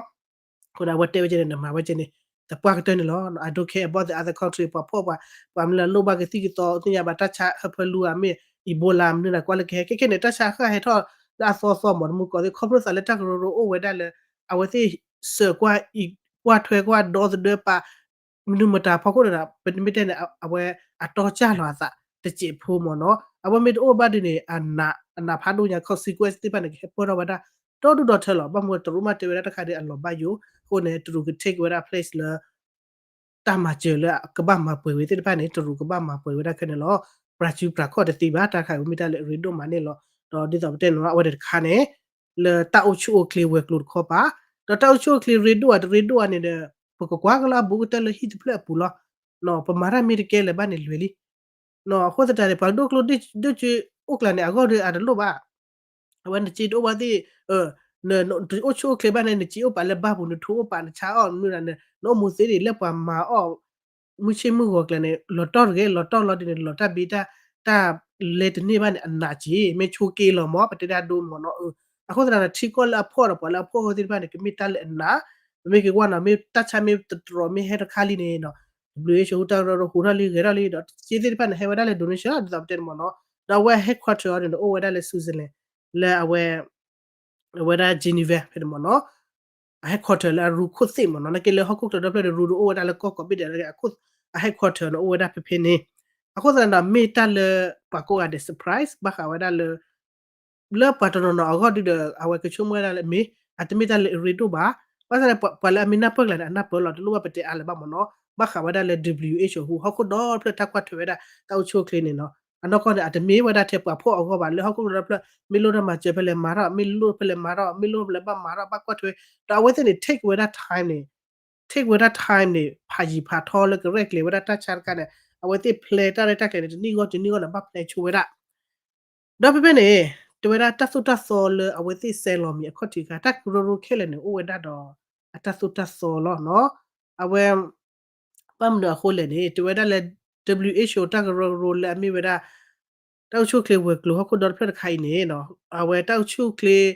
အဃိန့ၣ် အဝဲတဲဝဲကဲန့ၣ် နမၤဝဲကဲန့ၣ် တပှၢ်ကတၢၢ်န့ၣ်လီၤ I don't care about the other country ပှၤဖှီၣ်ပှၤ ပှၤမ့ၢ်လၢလိၣ်ဘၣ်ကသံၣ်ကသီ သ့ၣ်ညါဘၣ်တၢ်ဆါဟၢဖၢလူဧါ မ့ၢ် Ebola မနုၤန့ၣ် ကွၢ်လၢကဟဲ ခဲခဲန့ၣ် တၢ်ဆါဃၢ်ဟဲထီၣ်လၢအသီသီမ့ၢ်တမူကီၢ်သ့ၣ် ခီဖျိသးလၢတၢ်ကရၢကရိအိၣ်ဝဲဒၣ်လၢ အဝဲသ့ၣ်စၢၤကွၢ်အံၤ ကွၢ်ထွဲကွၢ်ဒီသဒၢ ပာ်မနုၤမတၤဖီခိၣ်န့ၣ်ဒီး ပမ့ၢ်တဲန့ၣ် အဝဲအတီစၢ်လီၤအသးတစဲးဖိမ့ၢ်နီၤ အဝဲမ့ၢ်တအိၣ်ဘၣ်ဒ်န့ၣ် အနး အနးဖးဒိၣ်ညါ consequence သ့ၣ်တဖၣ်န့ၣ်ကဟဲပၢၢ်ထီၣ်ဝဲဒၣ် ဒီဒူၣ်ဒီထၢလီၤ ဘၣ်မနုၤတရူးမ့ၢ်တဲဝဲဒၣ်တခါဒီးအလီၤဘၣ်ယိၣ် အဃိန့ၣ် တရူးက take ဝဲဒၣ် place လၢ တၢ်မၤစၢၤလၢကဘၣ်မၤပှဲၤဝဲသ့ၣ်တဖၣ်န့ၣ် တရူးကဘၣ်မၤပှဲၤဝဲဒၣ်ခဲန့ၣ်လီၤ. ပြၤစုပြၤခီၣ်တသ့ဘၣ် တၢ်တခါအံၤမ့ၢ်တၢ်လၢအရ့ဒိၣ်မးန့ၣ်လီၤ. ဒီးဒ်သိးပတဲန့ၣ်လီၤ အဝဲတခါန့ၣ် လၢတၢ်အိၣ်ဆူၣ်အိၣ်ချ့ဝဲၤကျိၤတခီပၤ ဒီးတၢ်အိၣ်ဆူၣ်အိၣ်ချ့ရ့ဒိၣ်ဧါတရ့ဒိၣ်ဧါန့ၣ်ဒီး ပကကွၢ်ကလီၤအဘူးကတၢၢ်လၢဟံၣ်တဖျၢၣ်အပူၤလီၤ. ပမၤတၢ်မ့ၢ်တကဲလၢၤဘၣ်န့ၣ်လွဲၤလံ အဃိသတးန့ၣ် ပှၤဒိၣ်ကျိၣ်ဒိၣ်စ့အိၣ်ကျါန့ၣ် အဂီၢ်ဒီးအတလိၣ်ဘၣ် အဝဲနစ့တအိၣ်ဘၣ်သ့ၣ် နအိၣ်ဆူၣ်အိၣ်ချ့ဘၣ်န့ၣ် နစ့အိၣ်ပာ်လၢဘၣ်ပူၤ နထူအိၣ်ပာ်နဆါအီၣ်မနုၤန့ၣ် နအိၣ်မူသ့ဒ်လဲၣ်ပှၤမၤအီၣ် မုၢ်ဆ့ၣ်မုၢ်ဂီၤကျါန့ၣ် လီၤတီၢ်တဂ့ၤ လီၤတီၢ်လီၤဒ်န့ၣ် လီၤတၢ်ဘ့တၢ် တၢ်လဲၤတန့ၢ်ဘၣ်န့ၣ် အနးက့ မ့ၢ်ဆိးက့လီၤမး ပတဲဒၣ်ဒိမ့ၢ်နီၤ အဃိသတးဒီး ထံကီၢ်လၢအဖှီၣ်ဒီးပှၤလၢအဖှီၣ်အဂီၢ်သ့ၣ်တဖၣ်န့ၣ် ကမ့ၢ်တၢ်လၢအနး ပမ့ၢ်က့ၤကွၢ်နီၤ မ့ၢ်တၢ်ဆါမ့ၢ်တတြီၤမ့ၢ်ဟဲတခါလံန့ၣ် WHO တၢ်ကရၢကရိဟူးထီၣ်လံဂဲၤထီၣ်လံဒီး စ့သ့ၣ်တဖၣ်န့ၣ် ဟဲဝဲဒၣ်လၢ donation ဒ်သိးပတဲန့ၣ်မ့ၢ်နီၤ ဒီးအဝဲ headquarter အီၤန့ၣ် အိၣ်ဝဲဒၣ်လၢ Switzerland လၢအဝဲ အဝဲဒၣ် Geneva ဖဲန့ၣ်မ့ၢ်နီၤ အ headquarter လၢအရူခိၣ်သ့ၣ်မ့ၢ်နီၤ နာ်က့လၢဟီၣ်ခိၣ်ချၢဒီဖျၢၣ်န့ၣ် ရူဒီးအိၣ်ဝဲဒၣ်လၢကီၢ်ကိးဘ့ၣ်ဒဲး အ headquarter န့ၣ် အိၣ်ဝဲဒၣ်ဖဲဖဲန့ၣ် အဃိသတးဒီး မ့ၢ်တၢ်လၢ ပှၤကိးဂၤဒဲး surprise ဘၣ်ဃးဝဲဒၣ်လၢ လၢပှၤတနီၤနီၤအဂီၢ်ဒုဒီး အဝဲကဆိကမိၣ်ဝဲဒၣ်လၢမ့ၢ် အတမ့ၢ်တၢ်လၢအရ့ဒိၣ်ဘၣ် ဘၣ်ဆၣ်န့ၣ် ပှၤလၢအမ့ၢ်နၢ်ပၢၢ်ကျါန့ၣ် အနၢ်ပၢၢ်လီၤ တလိၣ်ဘၣ်ပတဲအါလၢၤဘၣ်မ့ၢ်နီၤ ဘၣ်ဃးဝဲဒၣ်လၢ WHO ဟူ ဟီၣ်ခိၣ်ဒီဖျၢၣ်တၢ်ကွၢ်ထွဲဝဲဒၣ် တၢ်အိၣ်ဆူၣ်အိၣ်ချ့န့ၣ်နီၤ အနီၢ်ကီၢ်န့ၣ် အတမ့ၢ်ဝဲဒၣ်ထဲပှၤဖှီၣ်အဂီၢ်ဘၣ် လၢဟီၣ်ခိၣ်ဒီဖျၢၣ် မ့ၢ်လိၣ်တၢ်မၤစၢၤဖဲလဲၣ်မၤထီၣ် မ့ၢ်လိၣ်ဖဲလဲၣ်မၤထီၣ် မ့ၢ်လိၣ်ဖဲလဲၣ်ဘၣ်မၤထီၣ် ဘၣ်ကွၢ်ထွဲ ဒီးအဝဲသ့ၣ်န့ၣ် take ဝဲဒၣ် time န့ၣ် take ဝဲဒၣ် time န့ၣ် ဖးယံၤဖးထီလၢကရဲၣ်ကျဲၤဝဲဒၣ်တၢ်ဆါတခါန့ၣ် အဝဲသ့ၣ်ဖျဲးတၢ်ရဲၣ်တၢ်ကျဲၤန့ၣ် တနံၣ်ဂီၢ်တနံၣ်ဂီၢ်န့ၣ် ဘၣ်ဖျဲးဆိဝဲဒၣ် ဒီးဖဲဖဲန့ၣ် တဲဝဲဒၣ်တၢ်သိၣ်တၢ်သီလၢအဝဲသ့ၣ်စဲးလီၤမံၤအခီၣ်ထံးအခါ တၢ်ကရၢကရိခဲလၢာ်န့ၣ် အိၣ်ဝဲဒၣ်ဒီးအတၢ်သိၣ်တၢ်သီလီၤနီၤ. အဝဲ ဘၣ်မနုၤအဃိလဲၣ်န့ၣ် တဲဝဲဒၣ်လၢ W H O တၢ်ကရၢကရိလၢအမ့ၢ်ဝဲဒၣ် တၢ်အိၣ်ဆူၣ်အိၣ်ချ့ဝဲၤကျိၤဟီၣ်ခိၣ်ဒီတဖျၢၣ်တခါအံၤန့ၣ်နီၤ အဝဲတၢ်အိၣ်ဆူၣ်အိၣ်ချ့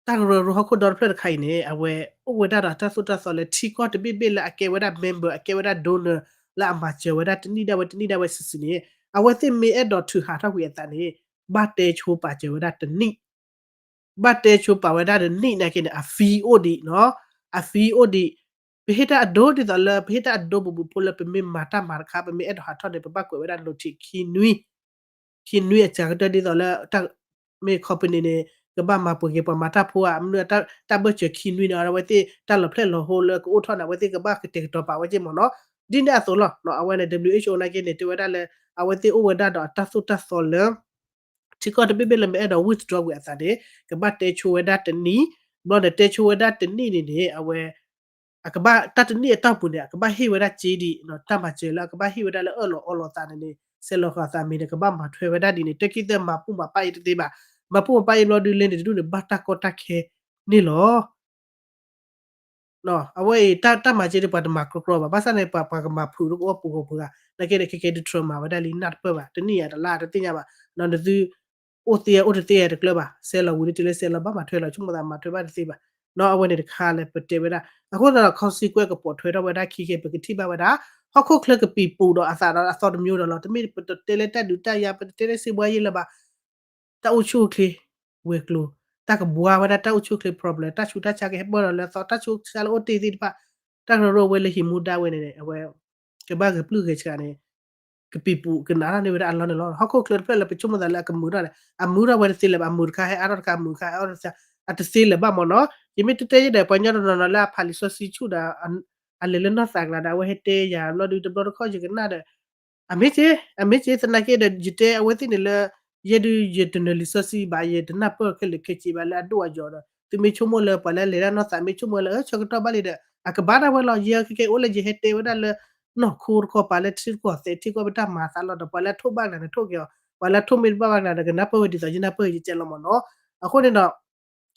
တၢ်ကရၢကရိဟီၣ်ခိၣ်ဒီတဖျၢၣ်တခါအံၤန့ၣ် အဝဲအိၣ်ဝဲဒၣ်ဒီးတၢ်သိၣ်တၢ်သီလၢထံကီၢ်တဘ့ၣ်ဘ့ၣ်လၢအကဲဝဲဒၣ် member အကဲဝဲဒၣ် donor လၢအမၤစၢၤဝဲဒၣ်တနံၣ်ဒၣ်ဝဲတနံၣ်ဒၣ်ဝဲစုာ်စုာ်န့ၣ် အဝဲသ့ၣ်မ့ၢ်အဲၣ်ဒိးထုးဟးထီၣ်ကွံာ်အသးန့ၣ် ဘၣ်တဲဆိပာ်စၢၤဝဲဒၣ်တနံၣ် ဘၣ်တဲဆိပာ်ဝဲဒၣ်တနံၣ်နာ်က့န့ၣ် အ fee အိၣ်ဒံးနီၤ အ fee အိၣ်ဒံး ပဟ့ၣ်တၢ်အဒိဒ်သိးလၢ ပဟ့ၣ်တၢ်အဒိဘူးဘူးဖိလၢပမ့ၢ်မၤတၢ်မၤတခါ ပမ့ၢ်အဲၣ်ဒိးဟးထီၣ်န့ၣ် ပဘၣ်ကွဲးဝဲဒၣ် notice ခံနွံ ခံနွံအစှၤကတၢၢ်ဒ်သိးလၢ မ့ၢ် company န့ၣ် ကဘၣ်မၤပှဲၤက့ၤပှၤမၤတၢ်ဖိဧါ မနုၤတၢ်ဘၢၣ်စၢၤခံနွံန့ၣ် အဝဲသ့ၣ်တၢ်လီၤဖျဲၣ်လီၤဟိလၢကအိၣ်ထီၣ်န့ၣ် အဝဲသ့ၣ်ကဘၣ်ကတဲာ်ကတီၤပာ်ဝဲက့မ့ၢ်နီၤ ဒ်န့ၣ်အသိးလီၤ. အဝဲန့ၣ် W H O နာ်က့န့ၣ် တဲဝဲဒၣ်လၢ အဝဲသ့ၣ်အိၣ်ဝဲဒၣ်ဒီးအတၢ်သိၣ်တၢ်သီလၢ ထံကီၢ်တဘ့ၣ်ဘ့ၣ်လၢမ့ၢ်အဲၣ်ဒိး withdraw ကွံာ်အသးန့ၣ် ကဘၣ်တဲဆိဝဲဒၣ်တနံၣ် ဘျီန့ၣ် တဲဆိဝဲဒၣ်တနံၣ်န့ၣ်န့ၣ် အဝဲ အကဘၣ်တၢ်တနံၣ်အတီၢ်ပူၤန့ၣ် အကဘၣ်ဟ့ၣ်ဝဲဒၣ်စ့ဒံး တၢ်မၤစၢၤလၢအကဘၣ်ဟ့ၣ်ဝဲဒၣ်လၢအၢၣ်လီၤအီလီၤသးန့ၣ်န့ၣ် စဲးလီၤဃာ်သးမံၤန့ၣ် ကဘၣ်မၤထွဲဝဲဒၣ်ဒ်န့ၣ် တၢ်ခံသၢမၤပူၤမၤပာ်အံၤတသ့ဘၣ် မၤပူၤမၤပာ်အံၤဘျီဒုးလဲန့ၣ် တဒူၣ်န့ၣ် ဘၣ်တၢ်ကီတၢ်ခဲန့ၣ်လီၤ. အဝဲအံၤ တၢ်မၤစၢၤဒ်ပှၤတမၤကြီကြီဘၣ် ဘၣ်ဆၣ်န့ၣ် ပှၤကမၤဖုးလၢကအိၣ်ပူၤဂီၢ်ပူၤဂၤ နာ်က့န့ၣ် ခဲကဲဒုး Trump မၤဝဲဒၣ်လံနၢ်တပၢၢ်ဘၣ် တနံၣ်ယၤတလါတသ့ၣ်ညါဘၣ် နသု အိၣ်သ့အိၣ်တသ့တကျၢၤဘၣ် စဲးလီၤဝံၤလၢတုၤလၢစဲးလီၤဘၣ်မၤထွဲလီၤ ဆိကမိၣ်သးမၤထွဲဘၣ်တသ့ဘၣ် အဝဲန့ၣ်တခါလၢပတဲဝဲဒၣ် အဃိသတးဒီး consequence ကပိာ်ထွဲထီၣ်ဝဲဒၣ်ခံကဲ ပကထံၣ်ဘၣ်ဝဲဒၣ် ဟီၣ်ခိၣ်ချၢကပံာ်ပူၤဒီးအသးဒီးအသီတမျိုးဒီးလီၤ တမ့ၢ်ပတတဲလၢတၢ်ဒုးတၢ်ယၤ ပတတဲလၢစံးဘှါယဲၢ်လၢၤဘၣ် တၢ်အိၣ်ဆူၣ်အိၣ်ချ့ ဝဲၤကျိၤ တၢ်ကဘှါဝဲဒၣ်တၢ်အိၣ်ဆူၣ်အိၣ်ချ့ problem တၢ်ဆူးတၢ်ဆါကဟဲပၢၢ်ဒီးလၢအသီ တၢ်ဆူးတၢ်ဆါလၢအိၣ်တ့ၢ်သ့ၣ်တဖၣ် တၢ်ကရၢကရိဝဲလၢဟံးမူဒါဝဲန့ၣ် အဝဲ ကဘၣ်ဂဲၤပျုၢ်ဂဲၤဆှးန့ၣ် ကပံာ်ပူၤကနးထီၣ်န့ၢ်ဝဲဒၣ်အလီၢ်န့ၣ်လီၤ. ဟီၣ်ခိၣ်ချၢတဖျၢၣ်လၢပဆိကမိၣ်သးလၢအကမုာ်ထီၣ်န့ၣ် အမုာ်ထီၣ်ဝဲတသ့လၢၤဘၣ် အမုာ်တခါဟဲအါထီၣ်တခါ အမုာ်တခါဟဲအါထီၣ်တခါ အတသ့လၢၤဘၣ်မ့ၢ်နီၤ. ယမ့ၢ်တတဲယဲဒီး ပှၤကညီတနီၤနီၤလၢအဖးလံာ်စီဆှံဆူၣ်ဒီး အလဲၤလၢနီၢ်သးကျါဒီး အဝဲဟဲတဲယၤဘျီဒုး တဘျီတခီၣ်ယကနၣ်ဒီး အမ့ၢ်က့ အမ့ၢ်က့ သနာ်က့ဒီး ယတဲအဝဲသ့ၣ်န့ၣ်လၢ ယဲဒုးယတနၢၤလံာ်စီဆှံဘၣ် ယတနၢ်ပၢၢ်ခဲလၢာ်ခဲဆ့ဘၣ်လၢအဒိၣ်အယိာ်ဒီး သုမ့ၢ်ဆိကမိၣ်လၢပှၤလၢအလဲၤတၢ်နီၢ်သး မ့ၢ်ဆိကမိၣ်လၢ အၢ ဆၢကတီၢ်ဘၣ်လံဒီး အကဘၣ်ဒၣ်ဝဲလီၤ. ယဲခဲကဲအိၣ်လၢယဟဲတဲဝဲဒၣ်လၢ နီၢ်ခိတခီ ပှၤလၢထံကီၢ်သဲးထံကီၢ် ပတၢ်မၤအသးလီၤဒီး ပှၤလၢအထိၣ်ဘၣ်ကျါန့ၣ်ထိၣ်က့ၤအီၤ ပှၤလၢအထိၣ်မ့ၢ်တဘၣ်ဘၣ်ကျါဒီး ကနၢ်ပၢၢ်ဝဲဒ်သိးယနၢ်ပၢၢ်ယကဲလီၤမ့ၢ်နီၤ. အဃိန့ၣ်ဒီး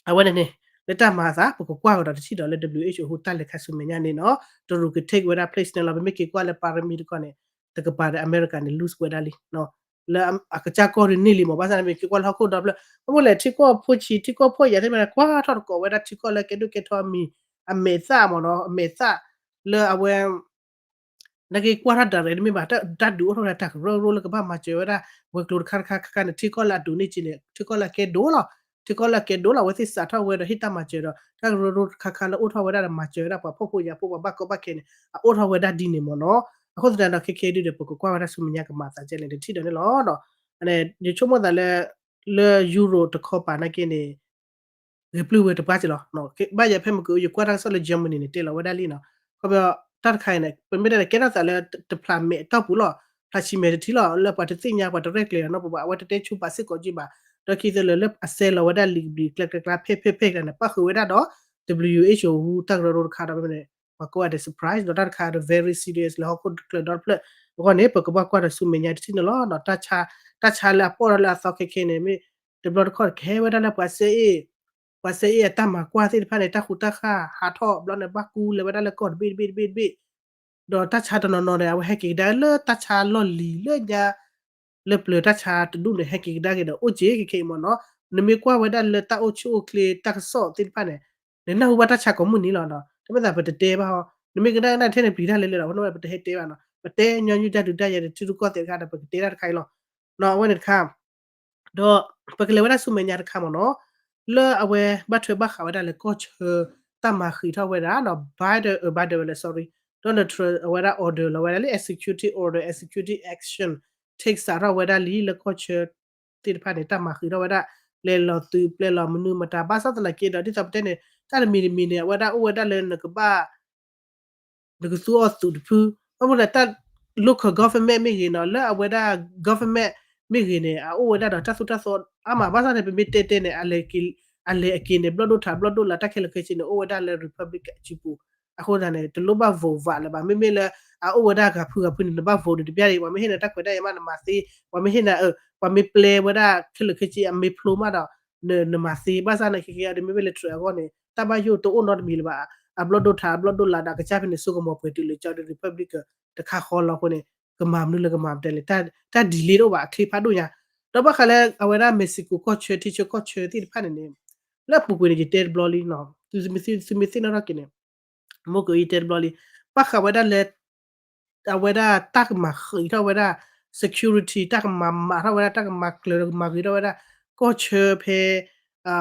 အဝဲန့ၣ်န့ၣ် လၢတၢ်မၤအသး ပကကွၢ်ကဒီးတထံၣ်ဒီးလၢ W H O ဟူတၢ်လဲၤခါဆူမဲာ်ညါန့ၣ်နီၤ တရူးက take ဝဲဒၣ် place န့ၣ်လီၤ. ပမ့ၢ်က့ၤကွၢ်လၢ ပၤရမံၤတခီန့ၣ် တကပၤဒီး အမဲရကၤန့ၣ် lose ဝဲဒၣ်လံ လၢအကစၢ်ကီၢ်ဒုးန့ၢ်လံမ့ၢ် ဘၣ်ဆၣ်န့ၣ်မ့ၢ်က့ၤကွၢ်လၢဟီၣ်ခိၣ်ဒီဖျၢၣ် အမိၢ်လဲၣ်ထံကီၢ်ဖိဆံး ထံကီၢ်ဖိယာ်သ့ၣ်မ့ၢ် ကွၢ်ထီၣ်တကိးဝဲဒၣ်ထံကီၢ်လၢကဲဒိၣ်ကဲထီအမံၤ အမဲာ်သၣ်မ့ၢ်နီၤ အမဲာ်သၣ် လၢအဝဲ နာ်က့ကွၢ်ထီၣ် direct တမ့ၢ်ဘၣ် တၢ်ဒုးအိၣ်ထီၣ်ဝဲဒၣ်တၢ်ကရၢကရိလၢကဘၣ်မၤစၢၤဝဲဒၣ် ဝဲၤကျိၤတခါတခါခါခါန့ၣ် ထံကီၢ်လၢအဒိးန့ၢ်က့န့ၣ် ထံကီၢ်လၢအကဲဒိၣ်လီၤ. ထံကီၢ်လၢအကဲဒိၣ်လီၤ အဝဲသ့ၣ်စးထီၣ်ဝဲဒီးဟ့ၣ်တၢ်မၤစၢၤဒီး တၢ်ကရၢကရိတခါခါလၢအိၣ်ထီၣ်ဝဲဒၣ်ဒီးမၤစၢၤဝဲဒၣ်ပှၤဖှီၣ်ဖိယာ်ဖိပှၤဘၣ်ကီဘၣ်ခဲန့ၣ် အအိၣ်ထီၣ်ဝဲဒၣ်ဒ်န့ၣ်မ့ၢ်နီၤ. အဃိသတးဒီးခဲခဲဒုးဒီး ပကကွၢ်ဝဲဒၣ်ဆူမဲာ်ညါကမၤသးကဲလဲၣ်တထံၣ်ဒီးန့ၣ်လီၤ. ယဆိကမိၣ်သးလၢ လၢ Europe တခီပၤနာ်က့န့ၣ် ဂဲၤပျုၢ်ဝဲတပှၢ်က့လီၤ. ဘၣ်ယၤဖဲမ့ၢ်က ယကွၢ်တၢ်ကစီၣ်လၢ Germany န့ၣ် တဲလီၤဝဲဒၣ်လံနီၤ. ခီပညီ တၢ်တခါအံၤန့ၣ် ပမ့ၢ်တဲန့ၣ် ကဲထီၣ်သးလၢတဖျးမဲာ်အတီၢ်ပူၤလီၤ. ဖျးဆံမဲာ်တထံလီၤ လၢပှၤတသ့ၣ်ညါ ပှၤတရဲၣ်ကျဲၤနီတပူၤဘၣ် အဝဲတတဲဆူပာ်စ့ၢ်ကီးက့ဘၣ်. ဒီးခံသၢလၢာ်လၢအစဲးလီၤဝဲဒၣ်လံာ်ကဘျံးကျဲကျဲကျါ ဖဲဖဲဖဲကျါန့ၣ် ပၣ်ဃုာ်ဝဲဒၣ်ဒီး W H O ဟူတၢ်ကရၢကရိတခါဒီးန့ၣ် ပှၤကိးဂၤဒဲး surprise ဒီးတၢ်တခါဒီး very serious လၢဟီၣ်ခိၣ်ချၢဒီတဖျၢၣ်အဂီၢ်န့ၣ် ပကဘၣ်ကွၢ်ဒီးဆူမဲာ်ညါတထံၣ်န့ၣ်လီၤ. တၢ်ဆါလၢအပီၣ်ထီၣ်လၢအသီခဲခဲန့ၣ် မ့ၢ်တဘျီတခီၣ်ကဟဲဝဲဒၣ်လၢပှၤစဲအ့ၣ် ပှၤစဲအ့ၣ်အတၢ်မၤကွၢ်သ့ၣ်တဖၣ်န့ၣ် တၢ်ဃူတၢ်ဃၢ်ဟးထီၣ်ဘျီန့ၣ် ဘၣ်ကူလဲၤဝဲဒၣ်လၢကီၢ်တဘ့ၣ်တဘ့ၣ်တဘ့ၣ်တဘ့ၣ် ဒီးတၢ်ဆါတနီၤနီၤန့ၣ် အဝဲဟဲက့ၤကဒါလၢတၢ်ဆါလီၢ်လံၤလၢညါ လၢပျၢၤတၢ်ဆါတဒူၣ်န့ၣ် ဟဲက့ၤကဒါက့ၤဒီး အိၣ်က့ၤခဲခဲအံၤမ့ၢ်နီၤ. နမ့ၢ်ကွၢ်ဝဲဒၣ်လၢတၢ်အိၣ်ဆူၣ်အိၣ်ချ့တၢ်ကစီၣ်သ့ၣ်တဖၣ်န့ၣ် နနၢ်ဟူဘၣ်တၢ်ဆါကိးမုၢ်နံၤလီၤနီၤ. တမ့ၢ်သးပတတဲဘၣ်ဟီ နမ့ၢ်ကနၣ်ကနၣ်ထဲန့ၣ်ပျံၤတၢ်လဲၤလဲၤလီၤ အဃိန့ၣ်ပတဟဲတဲဘၣ်နီၤ. ပတဲညီနုၢ်တၢ်ဒုးတၢ်ယၤဒီးထံရူၢ်ကီၢ်သဲးတခါဒီး ပကတဲတၢ်တခါအံၤလီၤ. အဝဲန့ၣ်တခါ ဒီးပကလဲၤဝဲဒၣ်ဆူမဲာ်ညါတခါမ့ၢ်နီၤ, လၢအဝဲဘၣ်ထွဲဘၣ်ဃးဝဲဒၣ်လၢကီၢ်ဆၢ တၢ်မၤဃံးထီၣ်ဝဲဒၣ်နီၤ Biden အ Biden ဝဲလဲၣ် sorry Donald Trump အဝဲဒၣ် order လီၤဝဲဒၣ်လၢ executive order executive action take စးထီၣ်ဝဲဒၣ်လံလၢကီၢ်ဆၢသ့ၣ်တဖၣ်န့ၣ် တၢ်မၤဃံးထီၣ်ဝဲဒၣ် ပျဲလီၤသုးပျဲလီၤမနုၤမတၤ ဘၣ်ဆၣ်သနာ်က့ဒီး ဒ်သိးပတဲန့ၣ် တၢ်တမံၤတမံၤန့ၣ် အဝဲဒၣ်အိၣ်ဝဲဒၣ်လၢနကဘၣ် နကသူအီၤသုးတဖု, ဘၣ်မနုၤလဲၣ် တၢ် local government မ့ၢ်ဂ့ၤနီၤ လၢအဝဲဒၣ် government မ့ၢ်ဂ့ၤန့ၣ် အအိၣ်ဝဲဒၣ်ဒီးတၢ်သိၣ်တၢ်သီအါမး ဘၣ်ဆၣ်န့ၣ် ပမ့ၢ်တဲတဲန့ၣ် အလဲၤအက့ၤန့ၣ် ဘျီၣ်ဒိၣ်ထးဘျီၣ်ဒိၣ်လၢတၢ်ခဲလၢာ်ခဲဆ့န့ၣ် အိၣ်ဝဲဒၣ်လၢ Republican အစုပူၤ အဃိသတးန့ၣ် တလိၣ်ဘၣ် vote ဝးလၢၤဘၣ်. မ့မ့ၢ်လၢ အအိၣ်ဝဲဒၣ်ဂၤဖုဂၤဖုန့ၣ် နဘၣ် vote န့ၣ်တဘျီအံၤ ပှၤမ့ၢ်ဟ့ၣ်နၤတၢ်ခွဲးတၢ်ယာ်မး နမၤသ့, ပှၤမ့ၢ်ဟ့ၣ်နၤ အ ပှၤမ့ၢ်ပျဲဝဲဒၣ်ခဲလၢာ်ခဲဆ့ အမ့ၢ်ဖျိမးဒီး နမၤသ့. ဘၣ်ဆၣ်သနာ်က့ ခဲကဲအံၤ မ့မ့ၢ်လၢ Trump အဂီၢ်န့ၣ် တၢ်ဘၣ်ယိၣ်တအိၣ်နီတမံၤလၢၤဘၣ်. အဘျီၣ်ဒိၣ်ထး အဘျီၣ်ဒိၣ်လးဒီး အကစၢ်ဖဲန့ၣ် စိကမီၤပှဲၤတုၤလၢကၠီဒီး Republican တခါဃီလီၤအဃိန့ၣ် ကမၤမနုၤလၢကမၤမတဲလဲၣ်, တၢ် delay တအိၣ်ဘၣ် အချ့ဖးဒိၣ်ညါ. ဒီးဘၣ်ဃးလၢအဝဲဒၣ် Mexico ကီၢ်ဆၢ ထံဆၢကီၢ်ဆၢသ့ၣ်တဖၣ်န့ၣ်န့ၣ် လၢအပူၤကွံာ်န့ၣ် ယတဲတဘျီလံနီၤ, သုမ့ၢ်သ့ၣ်နီၣ်ထီၣ်က့ၤန့ၣ် မိၢ်ကၢအံၤတဲတဘျီလံ, ဘၣ်ဃးဝဲဒၣ်လၢ အဝဲဒၣ်တၢ်ကမၤဃံးထီၣ်ဝဲဒၣ် security တၢ်ကမၤမၤထီၣ်ဝဲဒၣ် တၢ်ကမၤကျၢၤဒီးကမၤဂ့ၤထီၣ်ဝဲဒၣ် ကီၢ်ဆၢဖဲ ပှ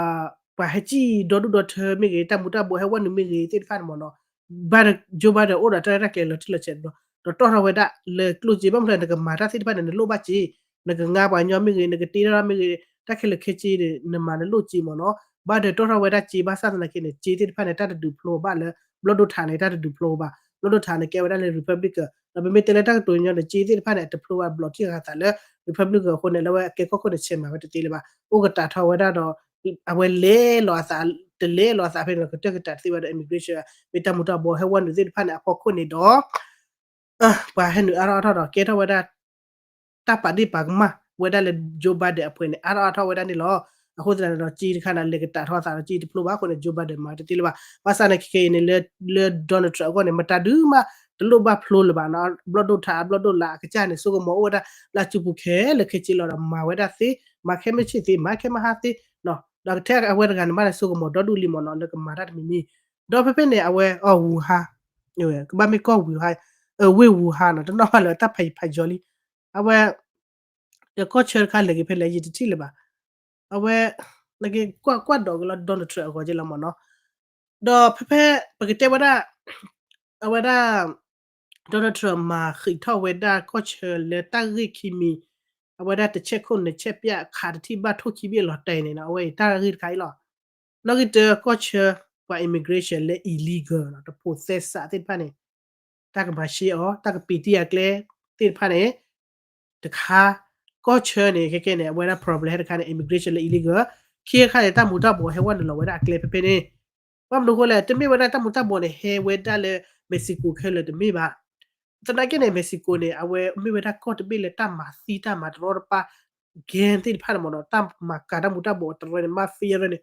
ၤဟဲစံၣ်ဒီဒူၣ်ဒီထၢမ့ၢ်ဂ့ၤ တၢ်မူၤတၢ်ဘှီးဟဲဝဲနုာ်မ့ၢ်ဂ့ၤသ့ၣ်တဖၣ်န့ၣ်မ့ၢ်နီၤ, Joe Biden အိၣ်ဒီးတၢ်ရဲၣ်တၢ်ကျဲၤလီၤတံၢ်လီၤဆဲးတဘျီ ဒီးတီၣ်ထီၣ်ဝဲဒၣ်လၢကျိၣ်စ့ ဘၣ်မနုၤလဲၣ် နကမၤတၢ်သ့ၣ်တဖၣ်န့ၣ် နလိၣ်ဘၣ်စ့, နကငါပှၤကညီမ့ၢ်ဂ့ၤ နကတ့ထီၣ်မ့ၢ်ဂ့ၤ တၢ်ခဲလၢာ်ခဲဆ့န့ၣ် နမၤနလိၣ်စ့မ့ၢ်နီၤ, ဘၣ်ဒီးတီၣ်ထီၣ်ဝဲဒၣ်စ့ ဘၣ်ဆၣ်သနာ်က့န့ၣ် စ့သ့ၣ်တဖၣ်န့ၣ် တၢ်တဒုးဖျိဘၣ်လၢ ဘျီၣ်ဒိၣ်ထးန့ၣ် တၢ်တဒုးဖျိဘၣ်, ဘျီၣ်ဒိၣ်ထးန့ၣ် ကဲဝဲဒၣ်လၢ Republican ဒီးပမ့ၢ်တဲလၢတၢ်ကတိၤညီန့ၣ် စ့သ့ၣ်တဖၣ်န့ၣ် အတဖျိဘၣ်ဘျီၣ်ထံၣ်ဃာ်သးလၢ Republican အဃိန့ၣ် လၢဝဲအကဲကီၢ်ခိၣ်န့ၣ် ဆဲးမၤဝဲတသ့လၢၤဘၣ်, အိၣ်ကတၢ်ထီၣ်ဝဲဒၣ်ဒီး အဝဲလဲၤလီၤအသး တလဲၤလီၤအသးဖဲန့ၣ်ဒီး ကတၢၢ်ကတၢၢ်တသ့ဝဲဒီး immigration မ့ၢ်တၢ်မူၤတၢ်ဘှီးဟဲဝဲနုာ်သ့ၣ်တဖၣ်န့ၣ် အဖီခိၣ်န့ၣ်ဒီး ပှၤဟဲနုာ်အါထီၣ်အါထီၣ်ဒီး ကဲထီၣ်ဝဲဒၣ် တၢ်ပာ်ဒ့ၣ်ပာ်ကမၣ်ဝဲဒၣ်လၢ Joe Biden အပှဲၤန့ၣ် အါထီၣ်အါထီၣ်ဝဲဒၣ်န့ၣ်လီၤ. အဃိသတးန့ၣ်ဒီး စ့တခါန့ၣ် လဲၤကတၢၢ်ထီၣ်သးဒီး စ့တဖျိဘၣ်အဃိန့ၣ် Joe Biden မၤတသ့လၢၤဘၣ်. ဘၣ်ဆၣ်သနာ်က့ခဲအံၤန့ၣ် လၢ လၢ Donald Trump အဂီၢ်န့ၣ် မတၤဒုမး တလိၣ်ဘၣ်ဖျိလၢၤဘၣ်နီၤ. ဘျီၣ်ဒိၣ်ထး ဘျီၣ်ဒိၣ်လး အကစၢ်န့ၣ် စိကမီၤအိၣ်ဝဲဒၣ်လၢအစုပူၤခဲလၢာ်ခဲဆ့လီၤဒီး မၤဝဲဒၣ်သ့, မၤခဲမုၢ်ဆ့ၣ်သ့, မၤခဲမုၢ်ဟါသ့ ဒီးကထဲအဝဲတဂၤန့ၣ်မးန့ၣ် စိကမီၤဒီဒူၣ်လံမ့ၢ်နီၤ လၢကမၤတၢ်တမံၤမံၤ, ဒီးဖဲဖဲန့ၣ် အဝဲအီၤ Wuhan ကဘၣ်မ့ၢ်ကီၢ် Wuhan ဝ့ၢ် Wuhan နီၤ တနီၣ်ဘၣ်လၢတၢ်ဖးယံၤဖးယီၤလံ, အဝဲ ကီၢ်ဆၢတခါလဲၤက့ၤဖဲလဲၣ် ယတထံၣ်လၢၤဘၣ်, အဝဲ နကကွၢ်ကွၢ်ဒီးက့ၤလီၤ Donald Trump အဂီၢ်က့လီၤမ့ၢ်နီၤ, ဒီးဖဲဖဲ ပကတဲဝဲဒၣ် အဝဲဒၣ် Donald Trump မၤဃံးထီၣ်ဝဲဒၣ်ကီၢ်ဆၢလၢတၢ်ဂ့ၢ်ခံမံၤ, အဝဲဒၣ်တဆဲးခိၣ်န့ၣ်ဆဲးပျၢ် ခးတထံၣ်ဘၣ်ထိၣ်ခံဘ့ၣ်လီၤတဲာ်န့ၣ်နီၤ အဝဲအံၤတၢ်ဂ့ၢ်တခါအံၤလီၤ. နီၣ်ဂံၢ်တၢ ကီၢ်ဆၢ ပှၤ immigration လၢ illegal နီၤ တဖိးသဲစးသ့ၣ်တဖၣ်န့ၣ် တၢ်ကမၤရှဲအီၤ တၢ်ကပံာ်တံၢ်အကျဲသ့ၣ်တဖၣ်န့ၣ် တခါ, ကီၢ်ဆၢန့ၣ် ခဲကဲန့ၣ် အဝဲဒၣ် problem ဟဲတခါန့ၣ် immigration လၢ illegal, ခံခါန့ၣ် တၢ်မူၤတၢ်ဘှီးဟဲဝဲနုာ်လီၤဝဲဒၣ်အကျဲဖဲဖဲန့ၣ်, ဘၣ်မနုၤအဃိလဲၣ် တမ့ၢ်ဝဲဒၣ်တၢ်မူၤတၢ်ဘှီးန့ၣ် ဟဲဝဲဒၣ်လၢ Mexico ခဲလၢာ်တမ့ၢ်ဘၣ်, သနာ်က့န့ၣ် Mexico န့ၣ် အဝဲမ့ၢ်ဝဲဒၣ်ကီၢ်တဘ့ၣ်လၢတၢ်မၤသံတၢ်မၤတရီတပါ gang သ့ၣ်တဖၣ်န့ၣ်မ့ၢ်နီၤ တၢ်မၤကၤတၢ်မူၤတၢ်ဘှီးတရဲန့ၣ် mafia ရဲန့ၣ်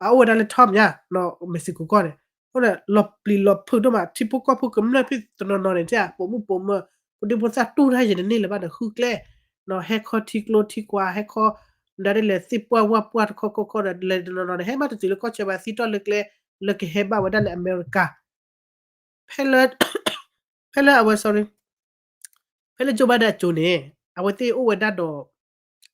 အအိၣ်ဝဲဒၣ်လၢ top ညါနီၤ Mexico ကီၢ်န့ၣ်, အဃိန့ၣ် လီၤပျံၤလီၤဖုးဒိၣ်မး ထံဖိကီၢ်ဖိကမျၢၢ်ဖဲတနီၤနီၤန့ၣ် တဲပိာ်မုၣ်ပိာ်မၢၤ ဖိဒံဖိသၣ်တူၢ်တၢ်ယဲၢ်တန့ၢ်လၢၤဘၣ်ဒီးဃုကျဲ, ဟဲခီထံကျိထံကွၢ် ဟဲခီ ဒ်လဲၣ်သ့ၣ်ပှၢ်ဝၢ်ပှၢ်တခီခီခီဒီး လဲၤတနီၤနီၤန့ၣ် ဟဲမးတတုၤလၢကီၢ်ဆၢဘၣ် သံတီၢ်လၢကျဲ လၢကဟဲဘၣ်ဝဲဒၣ်လၢအမဲရကၤ ဖဲလၢ ဖဲလၢအဝဲ sorry ဖဲလၢ Joe Biden အစိၤန့ၣ် အဝဲသ့ၣ်အိၣ်ဝဲဒၣ်ဒီး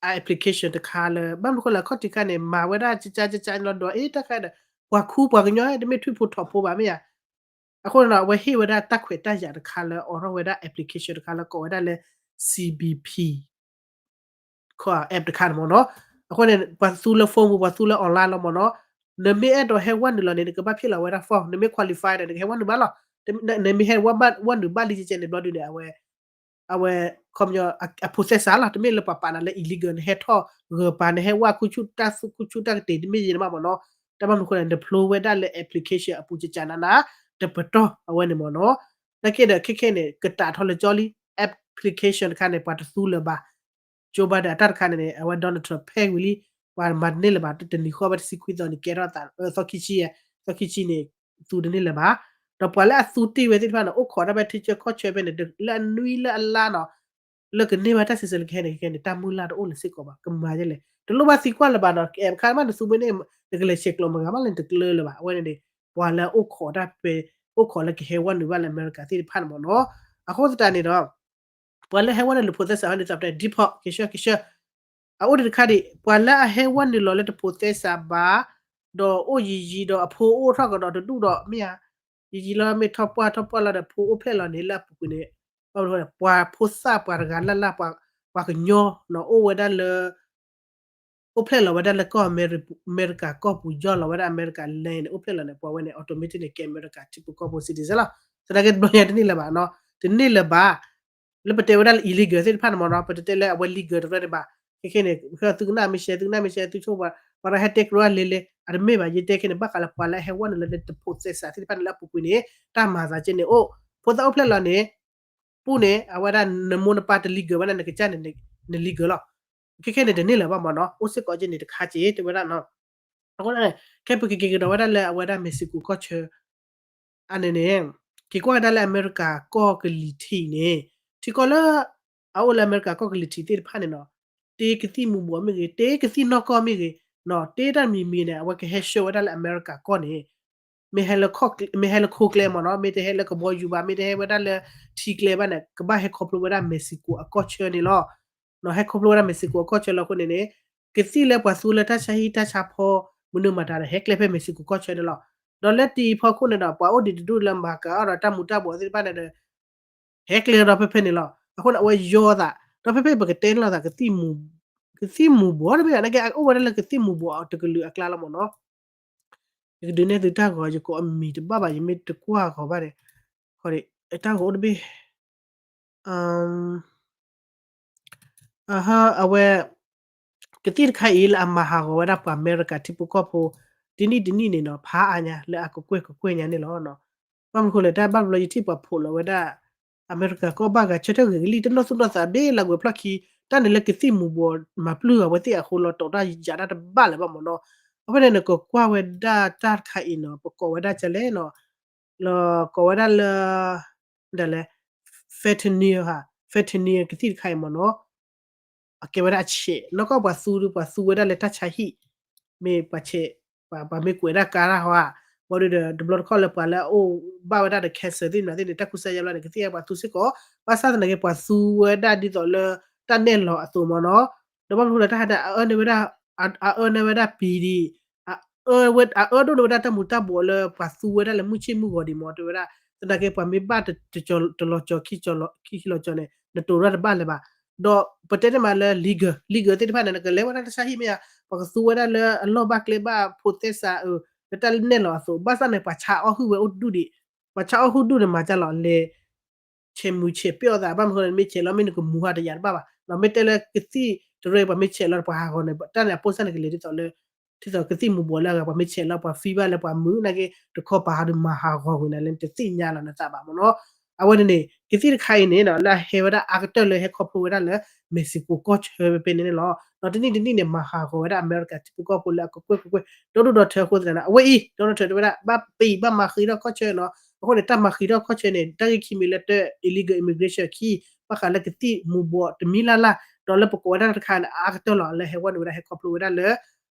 အ application တခါလၢ ဘၣ်မနုၤဃိလဲၣ် အခီၣ်ထံးခါန့ၣ် မၤဝဲဒၣ်ကကကကလီၤဒီး အ့ တၢ်ခါဒီး ပှၤခူပှၤကညီတမ့ၢ်ထွံၣ်ဖိထိးဖိဘၣ်မ့ၢ်ဧါ, အဃိန့ၣ်ဒီး အဝဲဟ့ၣ်ဝဲဒၣ်တၢ်ခွဲးတၢ်ယာ်တခါလၢ အိးထီၣ်ဝဲဒၣ် application တခါလၢကိးဝဲဒၣ်လၢ CBP ခီ app တခါန့ၣ်မ့ၢ်နီၤ, အဃိန့ၣ် ပှၤသူလၢ phone ပူၤ ပှၤသူလၢ online လီၤမ့ၢ်နီၤ, နမ့ၢ်အဲၣ်ဒိးဟဲဝဲနုာ်လီၤန့ၣ် နကဘၣ်ဖျဲးလီၤဝဲဒၣ် form နမ့ၢ် qualify ဒီး နကဟဲဝဲနုာ်ဘၣ်လီၤ, နမ့ၢ်ဟဲဝဲနုာ်ဘၣ်လံကကဲန့ၣ် ဘျီဒုန့ၣ် အဝဲ အဝဲ ခီပညီ အဖိးသဲစးလီၤ, တမ့ၢ်လၢပှၤပာ်နၤလၢ illegal နဟဲထီၣ်ဂၢၤပၤ နဟဲဝဲခူၣ်ဆူၣ်တၢ်ခူၣ်ဆူၣ်တၢ်ကတ့ၤတမ့ၢ်ယဲၢ်န့ၣ်ဘၣ်မ့ၢ်နီၤ, တၢ်ဘၣ်မနုၤဃိလဲၣ် နဖျိဝဲဒၣ်လၢ application အပူၤကကနးနး တပတီၢ်အဝဲန့ၣ်မ့ၢ်နီၤ, နာ်က့ဒီးခဲခဲန့ၣ် ကတၢ်ထီလၢကၠီလံ application တခါန့ၣ် ပှၤတသူလၢၤဘၣ် Joe Biden အတၢ်တခါန့ၣ်န့ၣ် အဝဲ Donald Trump ဖဲဝံၤလံ, ပှၤမၤတန့ၢ်လၢၤဘၣ် တနံၤဃီဘၣ်တဆံခွံသီန့ၣ် ကဲထီၣ်သး သီခံဆံ, သီခံဆံန့ၣ် သူတန့ၢ်လၢၤဘၣ်, ဒီးပှၤလၢအသူတ့ၢ်ဝဲသ့ၣ်တဖၣ်န့ၣ် အိၣ်ခိးတၢ်ဖဲထံဆၢကီၢ်ဆၢဖဲန့ၣ် လၢအနွံလၢအလါနီၤ, လၢကန့ၢ်ဘၣ်တၢ်စံးဆၢလၢကဟဲန့ၣ် ခဲန့ၣ် တၢ်မုၢ်လၢ်တအိၣ်လၢၤစ့ၢ်ကီးဘၣ်, ကမၤဒ်လဲၣ် တလိၣ်ဘၣ်သံကွၢ်လၢၤဘၣ်နီၤ, ကအဲၣ်ခါမးနသူမ့ၢ်န့ၣ် နကလဲၤဆဲးကျိးမတၤဂၤမးလၢနတကျၢလၢၤဘၣ်, အဝဲန့ၣ်န့ၣ် ပှၤလၢအအိၣ်ခိးတၢ်ဖဲ အိၣ်ခိးလၢကဟဲဝဲနုာ်ဘၣ်လၢအမဲရကၤသ့ၣ်တဖၣ်န့ၣ်မ့ၢ်နီၤ, အဃိသတးန့ၣ်ဒီး ပှၤလၢဟဲဝဲနုာ်လၢဖိးသဲစးန့ၣ် သးပတဲ deport ကဆှၢကဆှၢ, အအိၣ်ဒံးတခါဒံး ပှၤလၢအဟဲဝဲနုာ်လီၤလၢတဖိးသဲစးဘၣ်, ဒီးအိၣ်ယံာ်ယံာ်ဒီးအဖိအိၣ်ထီၣ်ကဒီးတဒူၣ်ဒီးမ့ၢ်ဧါ, ယံာ်ယံာ်လီၤမ့ၢ်ထီၣ်ပှၢ်ထီၣ်ပှၢ်လီၤဒီးဖိအိၣ်ဖျဲၣ်လီၤန့ၣ် လၢအပူၤကွံာ်န့ၣ်, ပှၤဖိသၣ်ပှၤတဂၤလၢ်လၢ် ပှၤကညီနီၤ အိၣ်ဝဲဒၣ်လၢ အိၣ်ဖျဲၣ်လီၤဝဲဒၣ်လၢကီၢ်အမဲရကၤကီၢ်ပူၤ ယီၢ်လီၤဝဲဒၣ်အမဲရကၤ land န့ၣ် အိၣ်ဖျဲၣ်လီၤန့ၣ် ပှၤဝဲန့ၣ် automatic န့ၣ် ကဲအမဲရကၤထံဖိကီၢ်ဖိ citizen လီၤ. သနာ်က့တဘျီညါတန့ၢ်လၢၤဘၣ်နီၤ, တန့ၢ်လၢၤဘၣ်, လၢပတဲဝဲဒၣ်လၢ illegal သ့ၣ်တဖၣ်န့ၣ်မ့ၢ်နီၤ, ပတတဲလၢအဝဲ legal တရဲၣ်န့ၣ်ဘၣ်, ခဲခဲန့ၣ် သုကနၣ်မ့ၢ်ရှဲ သုကနၣ်မ့ၢ်ရှဲ သုဆိ ပှၤဒီးဟဲတဲကရၢလံလံ အတမ့ၢ်ဘၣ် ယတဲခဲန့ၣ် ဘၣ်ဃးလၢပှၤလၢအဟဲဝဲနုာ်လၢနတဖိးသဲစးသ့ၣ်တဖၣ်န့ၣ် လၢအပူၤကွံာ်န့ၣ် တၢ်မၤသးကဲန့ၣ်အိၣ်, ဖိသၣ်အိၣ်ဖျဲၣ်လီၤန့ၣ် ပူန့ၣ် အဝဲဒၣ်နမိၢ်နပၢ်တ legal ဘၣ်န့ၣ် နကစၢ်န့ၣ် န legal လီၤ. ခဲခဲန့ၣ်တန့ၢ်လၢၤဘၣ်မ့ၢ်နီၤ အိၣ်စ့ၢ်ကီးကဲန့ၣ်တခါက့ တဲဝဲဒၣ်နီၤ. အဃိန့ၣ် ခဲပကက့ၤကဒီးဝဲဒၣ်လၢအဝဲဒၣ် Mexico ကီၢ်ဆၢ အန့ၣ်န့ၣ် က့ၤကွၢ်ဝဲဒၣ်လၢအမဲရကၤကီၢ်ကလံၤထံးန့ၣ် ထံကီၢ်လၢ အအိၣ်လၢအမဲရကၤကီၢ်ကလံၤထံးသ့ၣ်တဖၣ်န့ၣ်နီၤ တ့ကသံၣ်မူၤဘှီးမ့ၢ်ဂ့ၤ တ့ကသံၣ်နီၢ်ကီၢ်မ့ၢ်ဂ့ၤနီၤ တ့တၢ်မံၤမံၤန့ၣ် အဝဲကဟဲဆှၢဝဲဒၣ်လၢအမဲရကၤကီၢ်န့ၣ် မ့ၢ်ဟဲလၢခိၣ်ကျဲမ့ၢ်နီၤ မ့ၢ်တဟဲလၢကဘီယူၤဘၣ် မ့ၢ်တဟဲဝဲဒၣ်လၢထံကျဲဘၣ်န့ၣ် ကဘၣ်ဟဲခီဖျိဝဲဒၣ် Mexico အကီၢ်ဆၢန့ၣ်လီၤ. ဟဲခီဖျိဝဲဒၣ် Mexico အကီၢ်ဆၢလီၤအဃိန့ၣ်န့ၣ် ကသံၣ်လၢပှၤသူလၢတၢ်ဆါဟံၣ်တၢ်ဆါဖီ မနုၤမတၤဒီး ဟဲကျဲဖဲ Mexico ကီၢ်ဆၢန့ၣ်လီၤ. ဒီးလၢတံၤအဖီခိၣ်န့ၣ်ဒီး ပှၤအိၣ်ဒံးတဒူၣ်လၢမၤကၤအီၣ်ဒီးတၢ်မူၤတၢ်ဘှီးသ့ၣ်တဖၣ်န့ၣ်ဒီး ဟဲကျဲဒီးဖဲဖဲန့ၣ်လီၤ. အဃိန့ၣ် အဝဲယီၤသး ဒီးဖဲဖဲပကတဲန့ၣ်လီၤသး ကသံၣ်မူၤဘှီးတဘ့ၣ် နာ်က့အိၣ်ဝဲဒၣ်လၢကသံၣ်မူၤဘှီးတကလုာ်အကျါလီၤမ့ၢ်နီၤ. ယကဒုးနဲၣ်သုတၢ်ဂီၤ ယကိးအမံၤတဘၣ်ဘၣ် ယမ့ၢ်တကွၢ်ဂီၤဘၣ်န့ၣ် တၢ်ဂီၤအိၣ်တဘ့ၣ် အဝဲ ကသံၣ်တခါအံၤလၢအမၤဟးဂီၤဝဲဒၣ်ပှၤအမဲရကၤထံဖိကီၢ်ဖိ တနံၣ်တနံၣ်န့ၣ်နီၤ ဖးအါညါလၢအကကွဲၢ်ကကွဲၢ်ညါန့ၣ်လီၤ. ဘၣ်မနုၤဃိလဲၣ် တၢ်ဘၣ်ဘျီယထံၣ်ပှၤဖိးလီၤဝဲဒၣ် အမဲရကၤကီၢ်ဘၣ်ဂၤဆၢထၢၣ်ဂ့ၤကလံၣ် တနီၢ်သူၣ်နီၢ်သးဘ့ၣ်လၢဝဲဖျီၣ်ခံ တၢ်န့ၣ်လၢကသံၣ်မူၤဘှီးမၤပျုၢ်အဝဲသ့ၣ်အဃိလီၤ တီးတၢ်ယၤတၢ်တဘၣ်လၢၤဘၣ်မ့ၢ်နီၤ. အဃိန့ၣ် နကကွၢ်ဝဲဒၣ်တၢ်တခါအံၤနီၤ ပကိးဝဲဒၣ်ကလဲၣ်နီၤ လၢကိးဝဲဒၣ်လၢ ဒ်လဲၣ် fentanyl ဟါ fentanyl ကသံၣ်တခါအံၤမ့ၢ်နီၤ အကဲဝဲဒၣ်အဆဲး နီၢ်ကီၢ်ပှၤသူဒီး ပှၤသူဝဲဒၣ်လၢတၢ်ဆါဟံၣ် မ့ၢ်ပှၤဆဲး ပှၤမ့ၢ်ကွဲးဒၣ်ကါတၢ်ဟီဧါ ဘၣ်ဒီး တဘျီတခီၣ်လၢပှၤလၢအအိၣ်ဘၣ်ဝဲဒၣ်ဒီး cancer သ့ၣ်မနုၤသ့ၣ်န့ၣ် တၢ်ကူစါယါဘျီန့ၣ် ကသံၣ်ပှၤသူစ့ၢ်ကီး ဘၣ်ဆၣ်သနာ်က့ ပှၤသူဝဲဒၣ်ဒ်သိးလၢ တၢ်နဲၣ်လီၤအသိးမ့ၢ်နီၤ ဒီးဘၣ်မနုၤဃိလၢတၢ်ဟဲဒၣ် အအၢန့ၢ်ဝဲဒၣ် အအၢန့ၢ်ဝဲဒၣ်ပံၤဒံး အအၢဒိၣ်န့ၢ်ဝဲဒၣ်တၢ်မူၤတၢ်ဘှီးလၢပှၤသူဝဲဒၣ်လၢမုၢ်ဆ့ၣ်မုၢ်ဂီၤဒံးမ့ၢ်တဲဝဲဒၣ် သနာ်က့ပှၤမ့ၢ်ဘၣ်တလီၤကၠီၤ ခံလီၤကၠီၤန့ၣ် နတိၤတၢ်တဘၣ်လၢၤဘၣ် ဒီးပတဲန့ၣ်မးလၢ legal legal သ့ၣ်တဖၣ်န့ၣ် နကလဲၤဝဲဒၣ်တၢ်ဆါဟံၣ်မ့ၢ်ဧါ ပှၤကသူဝဲဒၣ်လၢအလီၢ်ဘၣ်ကျဲဘၣ်ဖိးသဲစးအၢ လၢတၢ်နဲၣ်လီၤအသိး ဘၣ်ဆၣ်န့ၣ် ပှၤဆါအီၣ်ဟုၣ်ဝဲအိၣ်ဒူၣ်ဒံး ပှၤဆါအီၣ်ဟုၣ်ဒူၣ်န့ၣ်မၤတၢ်လီၤလဲၤ ဆဲးမုာ်ဆဲးပျီၢ်သး ဘၣ်မနုၤဃိလၢမ့ၢ်ဆဲးလီၤမ့ၢ်နကမူၤဟးတယာ်တဘၣ်ဘၣ် မ့ၢ်တဲလၢကသံၣ်တရၢပှၤမ့ၢ်ဆဲးလီၤပှၤဟးဂီၤန့ၣ် တၢ်န့ၣ်အပိၢ်စၢ်န့ၣ်ကလဲၤဒ်သိးလၢ ဒ်သိးကသံၣ်မူၤဘှီးလၢအဂၤ ပှၤမ့ၢ်ဆဲးလီၤပှၤဖံဘၣ်လၢပှၤမုာ်နာ်က့ တခီပၤဟးဒီးမၤဟးဂီၤဝဲန့ၣ်လၢနတသ့ၣ်ညါလီၤနသးဘၣ်မ့ၢ်နီၤ အဝဲန့ၣ်န့ၣ် ကသံၣ်တခါအံၤန့ၣ် လၢအဟဲဝဲဒၣ်အါကတၢၢ်လၢဟဲခီဖျိဝဲဒၣ်လၢ Mexico ကီၢ်ဆၢဖဲန့ၣ်န့ၣ်လီၤ. ဒီးတနံၣ်တနံၣ်န့ၣ် မၤဟးဂီၤဝဲဒၣ်အမဲရကၤထံဖိကီၢ်ဖိလၢအကကွဲၢ်ကကွဲၢ် ဒီဒူၣ်ဒီထၢအဃိသတးန့ၣ် အဝဲအံၤ Donald Trump တဲဝဲဒၣ် ဘၣ်ပံၤဘၣ်မၤဃံးထီၣ်ကီၢ်ဆၢနီၤ အဃိန့ၣ် တၢ်မၤဃံးထီၣ်ကီၢ်ဆၢန့ၣ် တၢ်ဂ့ၢ်ခံမံၤလၢတၢ် illegal immigration အခံ ဘၣ်ဃးလၢကသံၣ်မူၤဘှီးတမံၤလၢ်လၢ် ဒီးလၢပကိးဝဲဒၣ်တခါန့ၣ် အါကတၢၢ်လီၤ လၢဟဲဝဲနုာ်ဝဲဒၣ်ဟဲခီဖျိဝဲဒၣ်လၢ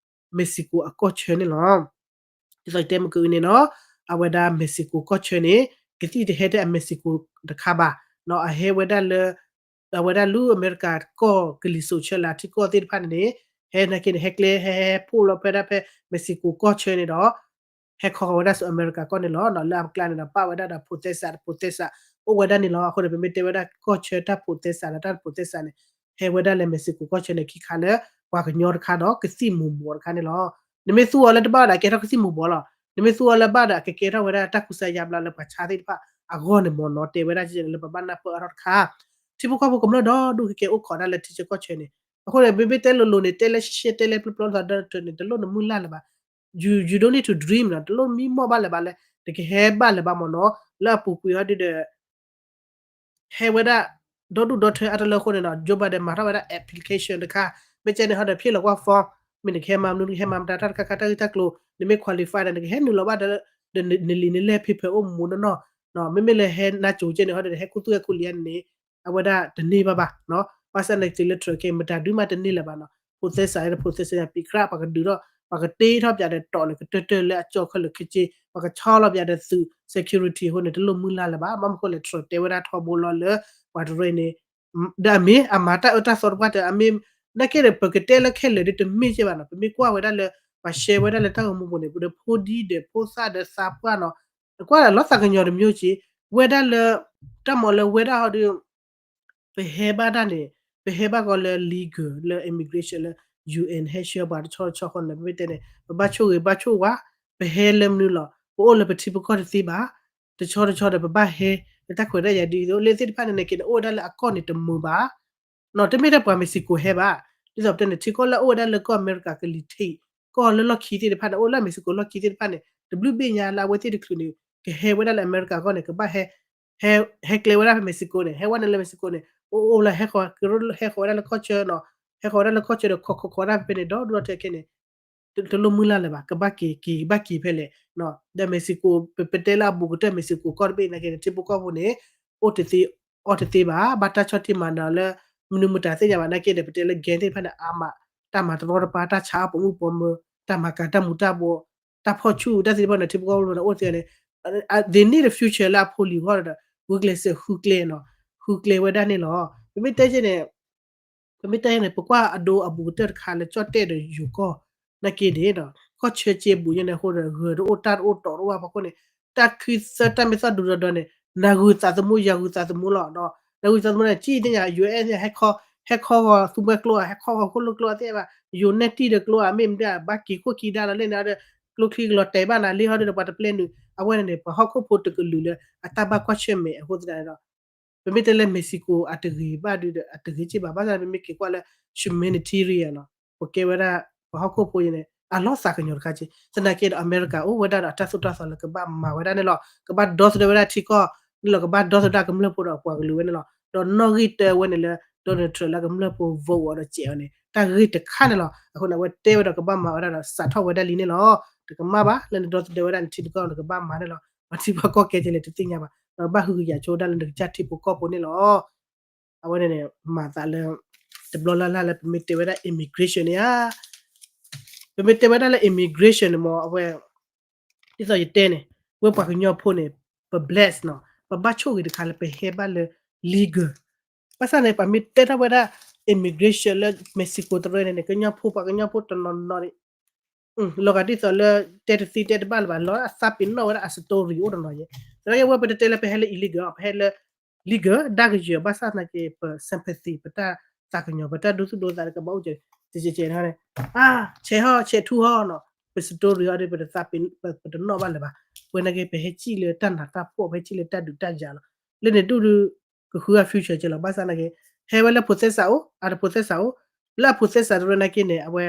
Mexico အကီၢ်ဆၢန့ၣ်လီၤ. ဒ်သိးယတဲမုၢ်ကအုန့ၣ်နီၤ အဝဲဒၣ် Mexico ကီၢ်ဆၢန့ၣ် ကသံၣ်တဟဲထဲအ Mexico တခါဘၣ်နီၤ အဟဲဝဲဒၣ်လၢ အဝဲဒၣ်လၢအမဲရကၤကီၢ်ကလံၤစိးဆၢလၢထံကီၢ်သ့ၣ်တဖၣ်န့ၣ်န့ၣ် ဟဲနာ်က့န့ၣ် ဟဲကျဲဟဲဟဲဖှိၣ်လီၤဖဲဒၣ်ဖဲ Mexico ကီၢ်ဆၢန့ၣ်ဒီး ဟဲခီဃီၤဝဲဒၣ်ဆူအမဲရကၤကီၢ်န့ၣ်လီၤ. လၢအကျါန့ၣ်ဒီး ပာ်ဝဲဒၣ်ဒီး ဖိးသဲစး တဖိးသဲစး အိၣ်ဝဲဒၣ်န့ၣ်လီၤ. အဃိန့ၣ် ပမ့ၢ်တဲဝဲဒၣ်ကီၢ်ဆၢတၢ်ဖိးသဲစးဒီးတၢ်တဖိးသဲစးန့ၣ် ဟဲဝဲဒၣ်လၢ Mexico ကီၢ်ဆၢန့ၣ် ခံခါလၢ ပှၤကညီတခါဒီး ကသံၣ်မူၤဘှီးတခါန့ၣ်လီၤ. နမ့ၢ်သူအီၤလၢတဘၣ်ဒီး အကဲထီၣ်ကသံၣ်မူၤဘှီးလီၤ. နမ့ၢ်သူအီၤလၢဘၣ်ဒီး အကကဲထီၣ်ဝဲဒၣ်တၢ်ကူစါယါဘျါလၢပှၤဆါသ့ၣ်တဖၣ်အဂီၢ်န့ၣ်မ့ၢ်နီၤ တဲဝဲဒၣ်လၢပဘၣ်နၢ်ပၢၢ်အါထီၣ်တခါ ထံဖိကီၢ်ဖိကမျၢၢ်ဒီဒူၣ်ကကဲအိၣ်ခိးဒၣ်လၢထံဆၢကီၢ်ဆၢန့ၣ် အဃိန့ၣ် မ့မ့ၢ်တဲလိၤလိၤန့ၣ် တဲလၢရှဲရှဲ တဲလၢပျီပျီသးဒီးတၢ်န့ၣ် တလိၣ်နမုၢ်လၢ်လၢၤဘၣ်. You, you don't need to dream နီၤ တလိၣ်မံမီၢ်ဘၣ်လၢၤဘၣ်လၢ တကဟဲဘၣ်လၢၤဘၣ်မ့ၢ်နီၤ လၢအပူၤကွံာ်ဟီဒုဒီး ဟဲဝဲဒၣ် ဒီဒူၣ်ဒီထၢအါတလၢအဃိန့ၣ်နီၤ Joe Biden မၤထီၣ်ဝဲဒၣ် application တခါ မ့ၢ်ကဲန့ၣ်ဟီဒီး ဖျ့လီၤကွၢ် form မ့ၢ်နကဟဲမၤမနုၤ နကဟဲမၤမတၤတၢ်တခါခါ တၢ်ဂ့ၢ်တၢ်ကျိၤ နမ့ၢ် qualify ဒီး နကဟဲနုာ်လီၤဘၣ်ဒီး နလံာ်နလဲၢ် paper အိၣ်မူနီၢ်နီၢ် မ့မ့ၢ်လၢဟဲနါစိၤကဲန့ၣ်ဟီဒီး ဟဲခူသူၣ်ဟဲခူလံၤန့ၣ် အဝဲဒၣ်တန့ၢ်ဘၣ်ဘၣ် ဘၣ်ဆၣ်န့ၣ်တုၤလၢ Trump ကဲ မတၤဒုမးတန့ၢ်လၢၤဘၣ်နီၤ ဖိးသဲစးဒီး ဖိးသဲစး ပံၤကြၢး ပှၤကဒုးထီၣ် ပှၤကတ့ထီၣ်ပၠးဒီးတီၢ်န့ၣ် ကတၢၢ်တၢၢ်လၢအကၠီၣ်ခဲလၢာ်ခဲဆ့ ပှၤကဆီလီၤပၠးဒီးသုး security အဃိန့ၣ် တလိၣ်မုၢ်လၢ်လၢၤဘၣ် ဘၣ်မနုၤဃိလဲၣ် Trump တဲဝဲဒၣ်ထီဘိလီၤလၢ ပှၤတရၢန့ၣ် ဒီးအမ့ၢ်အမၤတၢ်အၢတၢ်သီတပှၢ်တၢ် အမ့ၢ် နာ်က့ဒီး ပကတဲလၢခဲလၢာ်ဒီးတမ့ၢ်ကဲဘၣ်နီၤ ပမ့ၢ်ကွၢ်ဝဲဒၣ်လၢ ပှၤရှဲဝဲဒၣ်လၢတၢ်ဂီၤမူပူၤန့ၣ် ပဒီးဖိဒံဒီးဖိသၣ်ဒီးသးပှၢ်နီၤ ကွၢ်လီၤသးကညီၤတမျိုးက့ ဝဲဒၣ်လၢ တၢ်မၤလၢဝဲဒၣ်ဟီဒီး ပဟဲဘၣ်ဒၣ်န့ၣ် ပဟဲဘၣ်ကီးလၢ legal လၢ immigration လၢ UN ဟဲဆှၢပှၤတဆီတဆီဃီန့ၣ် ပမ့ၢ်တဲန့ၣ် ပဘၣ်ဆိၣ်ဂ့ၤဘၣ်ဆိၣ်ဝါ ပဟဲလၢမနုၤလီၤ ပအိၣ်လၢပထံပကီၢ်တသ့ဘၣ် တဆီတဆီဒီး ပဘၣ်ဟဲ လၢတၢ်ခွဲးတၢ်ယာ်ဒ်သိး လၢသ့ၣ်တဖၣ်န့ၣ်န့ၣ်က့န့ၣ် အိၣ်ဝဲဒၣ်လၢအကီၢ်န့ၣ်တမုာ်ဘၣ် နီၤ တမ့ၢ်ထဲပှၤ Mexico ဟဲဘၣ် ဒ်သိးပတဲန့ၣ် ထံကီၢ်လၢအအိၣ်ဝဲဒၣ်လၢကီၢ်အမဲရကၤကလံၤထံး ကီၢ်လၢလီၢ်ခံသ့ၣ်တဖၣ်န့ၣ် အိၣ်လၢ Mexico လီၢ်ခံသ့ၣ်တဖၣ်န့ၣ် တဘျုးဘ့ၣ်ညါလၢအဝဲသ့ၣ်တချုးန့ၣ် ကဟဲဝဲဒၣ်လၢအမဲရကၤအဂီၢ်န့ၣ် ကဘၣ်ဟဲ ဟဲကျဲဝဲဒၣ်ဖဲ Mexico န့ၣ် ဟဲဝဲန့ၣ်လၢ Mexico န့ၣ် အိၣ်အိၣ်လၢ ဟဲဃီၤဝဲဒၣ်လၢကီၢ်ဆၢနီၤ, ဟဲဃီၤဝဲဒၣ်လၢကီၢ်ဆၢဒီး ခိးခိးခိးဒၣ်ဖဲဖဲန့ၣ် ဒီဒူၣ်ဒီထၢခဲန့ၣ် တလိၣ်မုၢ်လၢ်လၢၤဘၣ်, ကဘၣ်က့ၤက့ၤ ကဘၣ်က့ၤဖဲလဲၣ်, ဒီး Mexico ပတဲလၢအဘူးကတၢၢ် Mexico ကီၢ်တဘ့ၣ်နာ်က့န့ၣ် ထံဖိကီၢ်ဖိန့ၣ် အိၣ်တသ့ အီၣ်တသ့ဘၣ်, ဘၣ်တၢ်ဆီၣ်တံၢ်မၤနၢၤလၢ မနုၤမတၤသ့ၣ်ညါဘၣ်နာ်က့ဒီး ပတဲလၢ gang သ့ၣ်တဖၣ်န့ၣ် အါမး, တၢ်မၤတရီတပါ တၢ်ဆါအီၣ်ပိာ်မုၣ်ပိာ်မၢၤ, တၢ်မၤကၤတၢ်မူၤတၢ်ဘှီး, တၢ်ဖီၣ်ဆူၣ် တၢ်သ့ၣ်တဖၣ်န့ၣ် ထံဖိကီၢ်ဖိန့ၣ် အိၣ်သ့န့ၣ် they need a future လၢအဖိလံၤအဂီၢ်ဒီး ဂုာ်ကျဲးစၢးဃုကျဲနီၤ, ဃုကျဲဝဲဒၣ်န့ၣ်လီၤ. ပမ့ၢ်တဲန့ၣ် ပမ့ၢ်တဲန့ၣ် ပကွၢ်အဒိအဘူးကတၢၢ်တခါလၢကၠီၣ်တဲၣ်ဒီးယိၤကီၢ်နာ်က့န့ၣ်ဒီး ကီၢ်ဆၢက့ဘူးညါန့ၣ်အဃိဒီး ဂၢၤတအိၣ်တၢ်တအိၣ်တီးတအိၣ်ဘၣ်ဖီခိၣ်န့ၣ် တၢ်ခံသၢတၢ်မ့ၢ်သီၣ်ဒူဒီဒီန့ၣ် နၤဂုၤသးသမူ ယၤဂုၤသးသမူလီၤ. ဒီးနၤဂုၤသးသမူန့ၣ် ကံသ့ၣ်ညါ ယူၤအ့ၣ် ဟဲခီ ဟဲခီဂီၤသူမှဲကျိဧါ, ဟဲခီဂီၤခိၣ်လိၣ်ကျိဧါသ့ၣ်ဘၣ်, ယိၤနဲၣ်တံၢ်ဒီးကျိဧါ မ့ၢ်မ့ၢ်ဘၣ်က့ၤခိၣ်ခံဒါလီၤလဲၣ်န့ၣ်ဒီး ကျိချံကလီၤတဲာ်ဘၣ်နၤလံဟီဒီးပှၤတပျဲနုာ် အဝဲန့ၣ်န့ၣ် ပှၤဟီၣ်ခိၣ်ဖိတကလုာ်လၢအတၢ်ဘၣ်ကွၢ်ဆၢၣ်မဲာ်အဃိသတးန့ၣ်ဒီး ပမ့ၢ်တဲလၢ Mexico အတဂ့ၤဘၣ်ဒုဒီး အတဂ့ၤက့ဘၣ် ဘၣ်ဆၣ်န့ၣ် ပမ့ၢ်က့ၤကွၢ်လၢ humanitarian နီၤ ပကဲဝဲဒၣ် ပှၤဟီၣ်ခိၣ်ဖိအံၤန့ၣ် အလီၤသးကညီၤတခါက့ သနာ်က့ဒီး အမဲရကၤအိၣ်ဝဲဒၣ်ဒီးအတၢ်သိၣ်တၢ်သီလၢကဘၣ်မၤဝဲဒၣ်န့ၣ်လီၤ. ကဘၣ်ဒီသဒၢဝဲဒၣ်ထံကီၢ်န့ၣ်လီၤ. ကဘၣ်ဒီသဒၢကမျၢၢ်ဖိဒီးပှၤကလုာ်ဝဲန့ၣ်လီၤ. ဒီးနီၣ်ဂံၢ်တၢဝဲန့ၣ်လၢ Donald Trump လၢကမျၢၢ်ဖိ vote အီၤဒီးစဲးအီၤန့ၣ် တၢ်ဂ့ၢ်တခါန့ၣ်လီၤ. အဃိန့ၣ် အဝဲတဲဝဲဒီးကဘၣ်မၤဝဲဒၣ်ဒီးစးထီၣ်ဝဲဒၣ်လံန့ၣ်လီၤ. တကမၣ်ဘၣ် လၢနဒီသဒၢဝဲဒၣ်နထံနကီၢ်နကဘၣ်မၤန့ၣ်လီၤ. ပှၤထံပှၤကီၢ်ကဲကဲလဲၣ်တသ့ၣ်ညါဘၣ်. ဒီးဘၣ်ဟုကယာ်ဆိဝဲဒၣ်လၢနကစၢ်ထံဖိကီၢ်ဖိန့ၣ်လီၤ. အဝဲန့ၣ်န့ၣ် မၤသးလၢ တဘျီလၢ်လၢ်လၢပမ့ၢ်တဲဝဲဒၣ် immigration န့ၣ်ဧါ. ပမ့ၢ်တဲဝဲဒၣ်လၢ immigration န့ၣ်မ့ၢ် အဝဲ ဒ်သိးယတဲန့ၣ် ဝဲပှၤကညီဖိန့ၣ် ပ bless နီၤ ပဘၣ်ဆိၣ်ဂ့ၤတခါလၢပဟဲဘၣ်လၢ legal ဘၣ်ဆၣ်န့ၣ် ပမ့ၢ်တဲထီၣ်ဝဲဒၣ် immigration လၢ Mexico တရၢန့ၣ်န့ၣ် ကညီဖိပှၤကညီဖိတနီၤနီၤန့ၣ် လီၤဂာ်ဒ်သိးလၢ တဲတသ့တဲတဘၣ်လၢၤဘၣ် လီၤအသးပ့ၤနီၣ်ဝဲဒၣ်အ story အိၣ်တနီၤယဲ သနာ်က့ဝဲပတတဲလၢပဟဲလၢ illegal ပဟဲလၢ legal ဒၣ်ကယၢၤ ဘၣ်ဆၣ်သနာ်က့ ပ sympathy ပတၢ်သးကညီၤ ပတၢ်ဒိသူၣ်ဒိသးကဘၣ်အိၣ်ကဲ ကဲကဲန့ၣ် အါ ဆဲးဟီၣ် ဆဲးထူဟီၣ်နီၤ ပ story ဟီၣ်ဒီး ပတသးပ့ၤ ပတနီၣ်ဘၣ်လၢၤဘၣ်. ပဝဲနာ်က့ ပဟဲစံၣ်လၢတၢ်နးတၢ်ဖှီၣ် ပဟဲစံၣ်လၢတၢ်ဒုးတၢ်ယၤလီၤ. လၢန့ၣ်ဒူၣ်ဒုး ကဃုအ future ကဲလီၤ ဘၣ်ဆၣ်သနာ်က့ ဟဲဝဲလၢဖိသဲစးအိၣ် အတဖိသဲစးအိၣ် လၢအဖိသဲစးတရၢနာ်က့န့ၣ် အဝဲ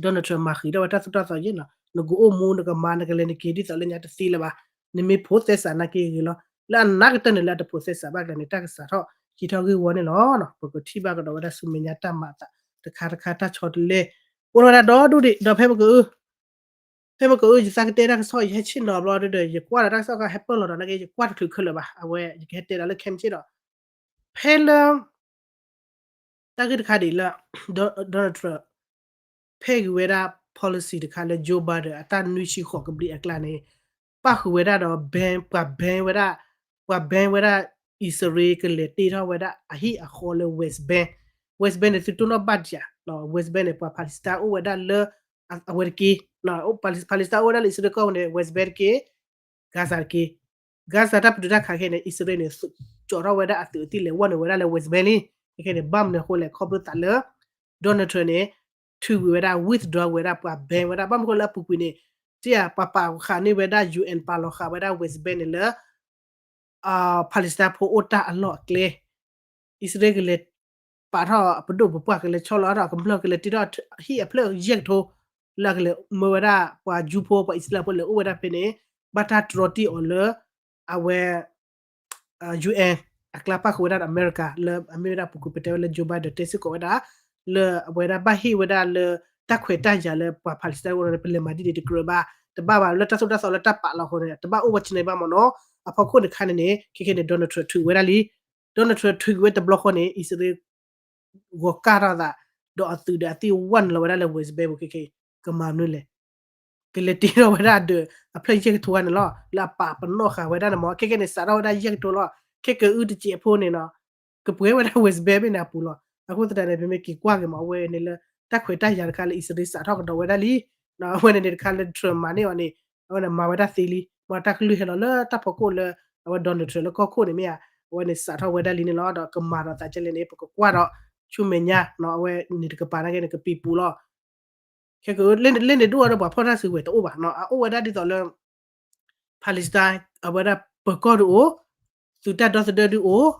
Donald Trump မၤဃံးထီၣ်ဝဲတၢ်သိၣ်တၢ်သီယဲၢ်နီၤ နကအိၣ်မူနကမၤနကလဲၤနက့ၤဒ်သိးလၢညါတသ့လၢၤဘၣ်. နမ့ၢ်ဖိသဲစးနာ်က့ဂ့ၤလီၤ လၢအနးကတၢၢ်န့ၣ်လၢအတဖိသဲစးဘၣ်ကလဲၤန့ၣ် တၢ်ကစးထီၣ်က့ၤထီၣ်ဂ့ၢ်ဝီန့ၣ်လီၤ. ပကထံၣ်ဘၣ်ကဒီးဝဲဒၣ်ဆူမဲာ်ညါတၢ်မၤအသး တခါတခါတၢ်ဆီတလဲ အိၣ်လီၤဝဲဒၣ်ဒီဒူၣ်ဒံး ဒီးဖဲပက ဖဲပကအၢ ယသးကတဲတၢ်ကစီၣ် ယဟဲဆ့ၣ်နီၤဘျီဒီး ယကွၢ်ဒီးတၢ်ကစီၣ်ခါဟဲပၢၢ်လီၤဒီး နာ်က့ ယကွၢ်တချုးခဲလၢာ်ဘၣ် အဝဲ ယကဟဲတဲဒီးလၢခဲမုၢ်ဆ့ၣ်ဒီး ဖဲလၢ တၢ်ဂ့ၢ်တခါဒ်အံၤလၢ Donald Trump ဖဲဂ့ၤဝဲဒၣ် policy တခါလၢ Joe Biden အတၢ်နွံဆံဃိးကဘျံးအကျါန့ၣ် ပၣ်ဃုာ်ဝဲဒၣ်ဒီး ban ပှၤ ban ဝဲဒၣ် ပှၤ ban ဝဲဒၣ် အံၣ်စရ့လးကလဲၤတ့ထီၣ်ဝဲဒၣ်အဟံၣ်အဃီလၢ West Bank, West Bank န့ၣ် သုတိၢ်နီၣ်ဘၣ်ဒံးဧါ, West Bank န့ၣ် ပှၤ Palestine အိၣ်ဝဲဒၣ်လၢ အဝဲတက့ၢ်, Palestine အိၣ်ဝဲဒၣ်လၢအံၣ်စရ့လးကီၢ်ပူၤန့ၣ် West Bank တက့ၢ် Gaza တက့ၢ်. Gaza တၢ်ပတုာ်တၢ်ခးခဲန့ၣ် အံၣ်စရ့လးန့ၣ် ကၠီထီၣ်ဝဲဒၣ်အသုးအသံၣ်လဲၤဝီၢ်န့ၢ်ဝဲဒၣ်လၢ West Bank လံ. ခဲခဲန့ၣ် ဘၣ်မနုၤအဃိလဲၣ် ခီဖျိသးလၢ Donald Trump န့ၣ် ထုးကွံာ်ဝဲဒၣ် withdraw ဝဲဒၣ်ပှၤ ban ဝဲဒၣ် ဘၣ်မနုၤအဃိလၢအပူၤကွံာ်န့ၣ် တၢ်ပှၤပာ်ဃာ်န့ၢ်ဝဲဒၣ် UN ပာ်လီၤဃာ်ဝဲဒၣ် West Bank န့ၣ်လၢ Palestine ဖိအိၣ်တၢ်အလီၢ်အကျဲ အံၣ်စရ့လးကလဲၤပာ်ထီၣ်ပဒိၣ်ပပှၢ် ကလဲၤဆီလီၤထီၣ်ကမျၢၢ် ကလဲၤတ့ထီၣ်ဟံၣ်အဖျၢၣ်ယဲၢ်ကထိ လၢအကလဲၤမၢဝဲဒၣ်ပှၤ Jew ဖိ ပှၤအံၣ်စရ့လးဖိလဲၤအိၣ်ဝဲဒၣ်ဖဲန့ၣ် ဘၣ်တၢ်တြီတံၢ်အီၤလၢ အဝဲ UN အကျါ ပၣ်ဃုာ်ဝဲဒၣ်ဒီးအမဲရကၤ လၢအမ့ၢ်ဝဲဒၣ်ပူၤကွံာ် ပတဲဝဲလၢ Joe Biden တဲစ့ၢ်ကီးဝဲဒၣ် လၢအဝဲဒၣ်ဘၣ်ဟ့ၣ်ဝဲဒၣ်လၢ တၢ်ခွဲးတၢ်ယာ်လၢပှၤ Palestine အဂီၢ်န့ၣ် ပလဲၤမၤဒ်န့ၣ်တကြၢးဘၣ် တဘၣ်ဘၣ် လၢတၢ်သိၣ်တၢ်သီလၢတၢ်ပာ်လီၤအဃိန့ၣ် တဘၣ်အိၣ်ဝဲဆ့န့ၣ်ဘၣ်မ့ၢ်နီၤ. အဖီခိၣ်န့ၣ်ခါန့ၣ်န့ၣ် ခဲခဲန့ၣ် Donald Trump ထုးဝဲဒၣ်လံ Donald Trump ထုးကွံာ်ဝဲတဘျီဃီန့ၣ် အံၣ်စရ့လး ဂီၤကၢ်ထီၣ်အသး ဒီးအသုးဒီးအသံၣ်ဝီၢ်န့ၢ်လီၤဝဲဒၣ်လၢ West Bank ပူၤ ခဲခဲ ကမၤမနုၤလဲၣ် ကလဲၤတ့ထီၣ်ဝဲဒၣ်ဒီး အဖျၢၣ်ယဲၢ်ကထိဂၤန့ၣ်လီၤ. လၢအပာ်ပနီၣ်ဃာ်ဝဲဒၣ်န့ၣ်မ့ၢ် ခဲခဲန့ၣ် စးထီၣ်ဝဲဒၣ်ယဲၢ်ကထိလီၤ. ခဲကအုတစဲးဖိန့ၣ်နီၤ ကပှဲၤဝဲဒၣ် West Bank ဘ့ၣ်န့ၣ်အပူၤလီၤ. အဃိသတးန့ၣ် ပမ့ၢ်က့ၤကွၢ်က့ၤမ့ၢ် အဝဲန့ၣ်လၢ တၢ်ခွဲးတၢ်ယာ်တခါလၢ အံၣ်စရ့လးစးထီၣ်ကဒီးဝဲဒၣ်လံ. အဝဲန့ၣ်န့ၣ်တခါလၢ Trump မၤန့ၢ်အီၤန့ၣ် အဝဲန့ၣ်မၤဝဲဒၣ်သ့လံ. မ့ၢ်တၢ်ကလုၢ်ဟဲလီၤလၢတၢ်ဖီခိၣ်လၢ အဝဲ Donald Trump လၢကီၢ်ခိၣ်န့ၣ်မ့ၢ်ဧါ. အဝဲန့ၣ်စးထီၣ်ဝဲဒၣ်လံန့ၣ်လီၤ. ဒီးကမၤဒီးသးကဲလဲၣ်န့ၣ် ပကကွၢ်ဒီး ဆူမဲာ်ညါ အဝဲန့ၣ်တကပၤနာ်က့န့ၣ် ကပံာ်ပူၤလီၤ. ခဲကလ့ၣ်န့ၣ်ဒိၣ်အီၤဒီးပှၤဖီၣ်တၢ်စုကဝဲၤတအိၣ်ဘၣ်နီၤ အအိၣ်ဝဲဒၣ်ဒ်သိးလၢ Palestine အဝဲဒၣ်ပၢၤကီၢ်ဒုးအိၣ်, သုးတၢ်ဒီသဒၢဒုးအိၣ်,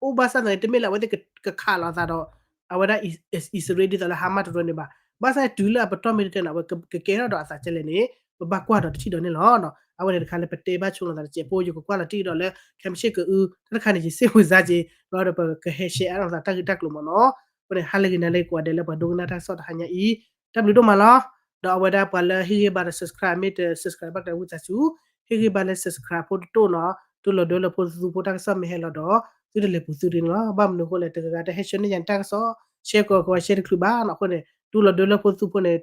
အိၣ်ဘၣ်ဆၣ်သနာ်က့ တမ့ၢ်လၢအဝဲသ့ၣ်ကခးလိာ်အသးဒီး အဝဲဒၣ်အံၣ်စရ့လးဒ်သိးလၢ Hamas တရၢန့ၣ်ဘၣ်. ဘၣ်ဆၣ်တုၤလၢအပတီၢ်မ့ၢ်တတဲန့ၣ် အဝဲကကဲထီၣ်ဒီးအသးကဲလဲၣ်န့ၣ် ပဘၣ်ကွၢ်ဒီးတထံၣ်ဒီးန့ၣ်လီၤ. အဝဲန့ၣ်တခါလၢပတဲဘၣ်ဆိလီၤသးတစဲးဖိ ယကကွၢ်လီၤတံၢ်ဒီးလၢ ခဲမုၢ်ဆ့ၣ်ကအု တၢ်တခါန့ၣ် ယစ့ၢ်မုာ်စါက့ၤ ဘၣ်ဒီးပကဟဲ share အါထီၣ်သးတၢ်ဂ့ၢ်တၢ်ကျိၤမ့ၢ်နီၤ. အဃိန့ၣ် ဟါလၢဂ့ၤ နၤလၢဂ့ၤ ကိးဂၤဒဲးလၢပှၤဒိကနၣ်တၢ်ကစီၣ်တဟါညါအံၤ တၢ်ဘျုးဒိၣ်မးလီၤ. ဒီးအဝဲဒၣ်ပှၤလၢဟ့ၣ်ဂံၢ်ဘါဒီး subscribe မ့ၢ်တ subscribe ဘၣ်တၢ်ဝံသးစူၤ ဟ့ၣ်ဂံၢ်ဘါလၢ subscribe ဖိတတိၢ်နီၤ တူၢ်လိာ်ဒၢလၢဖိသူဖိတၢ်ကစီၣ်မ့ၢ်ဟဲလီၤဒီး သုတလဲၤပူၤသုဒ်န့ၣ်လီၤ. ဘၣ်မနုၤအဃိလဲၣ် တဂၤဂၤတဟဲဆှၢန့ၢ်ယၤတၢ်ကစီၣ် share ကီးကီး share တချုးဘၣ်နီၤ. အဃိန့ၣ် တူၢ်လိာ်ဒၢလၢဖိသူဖိန့ၣ်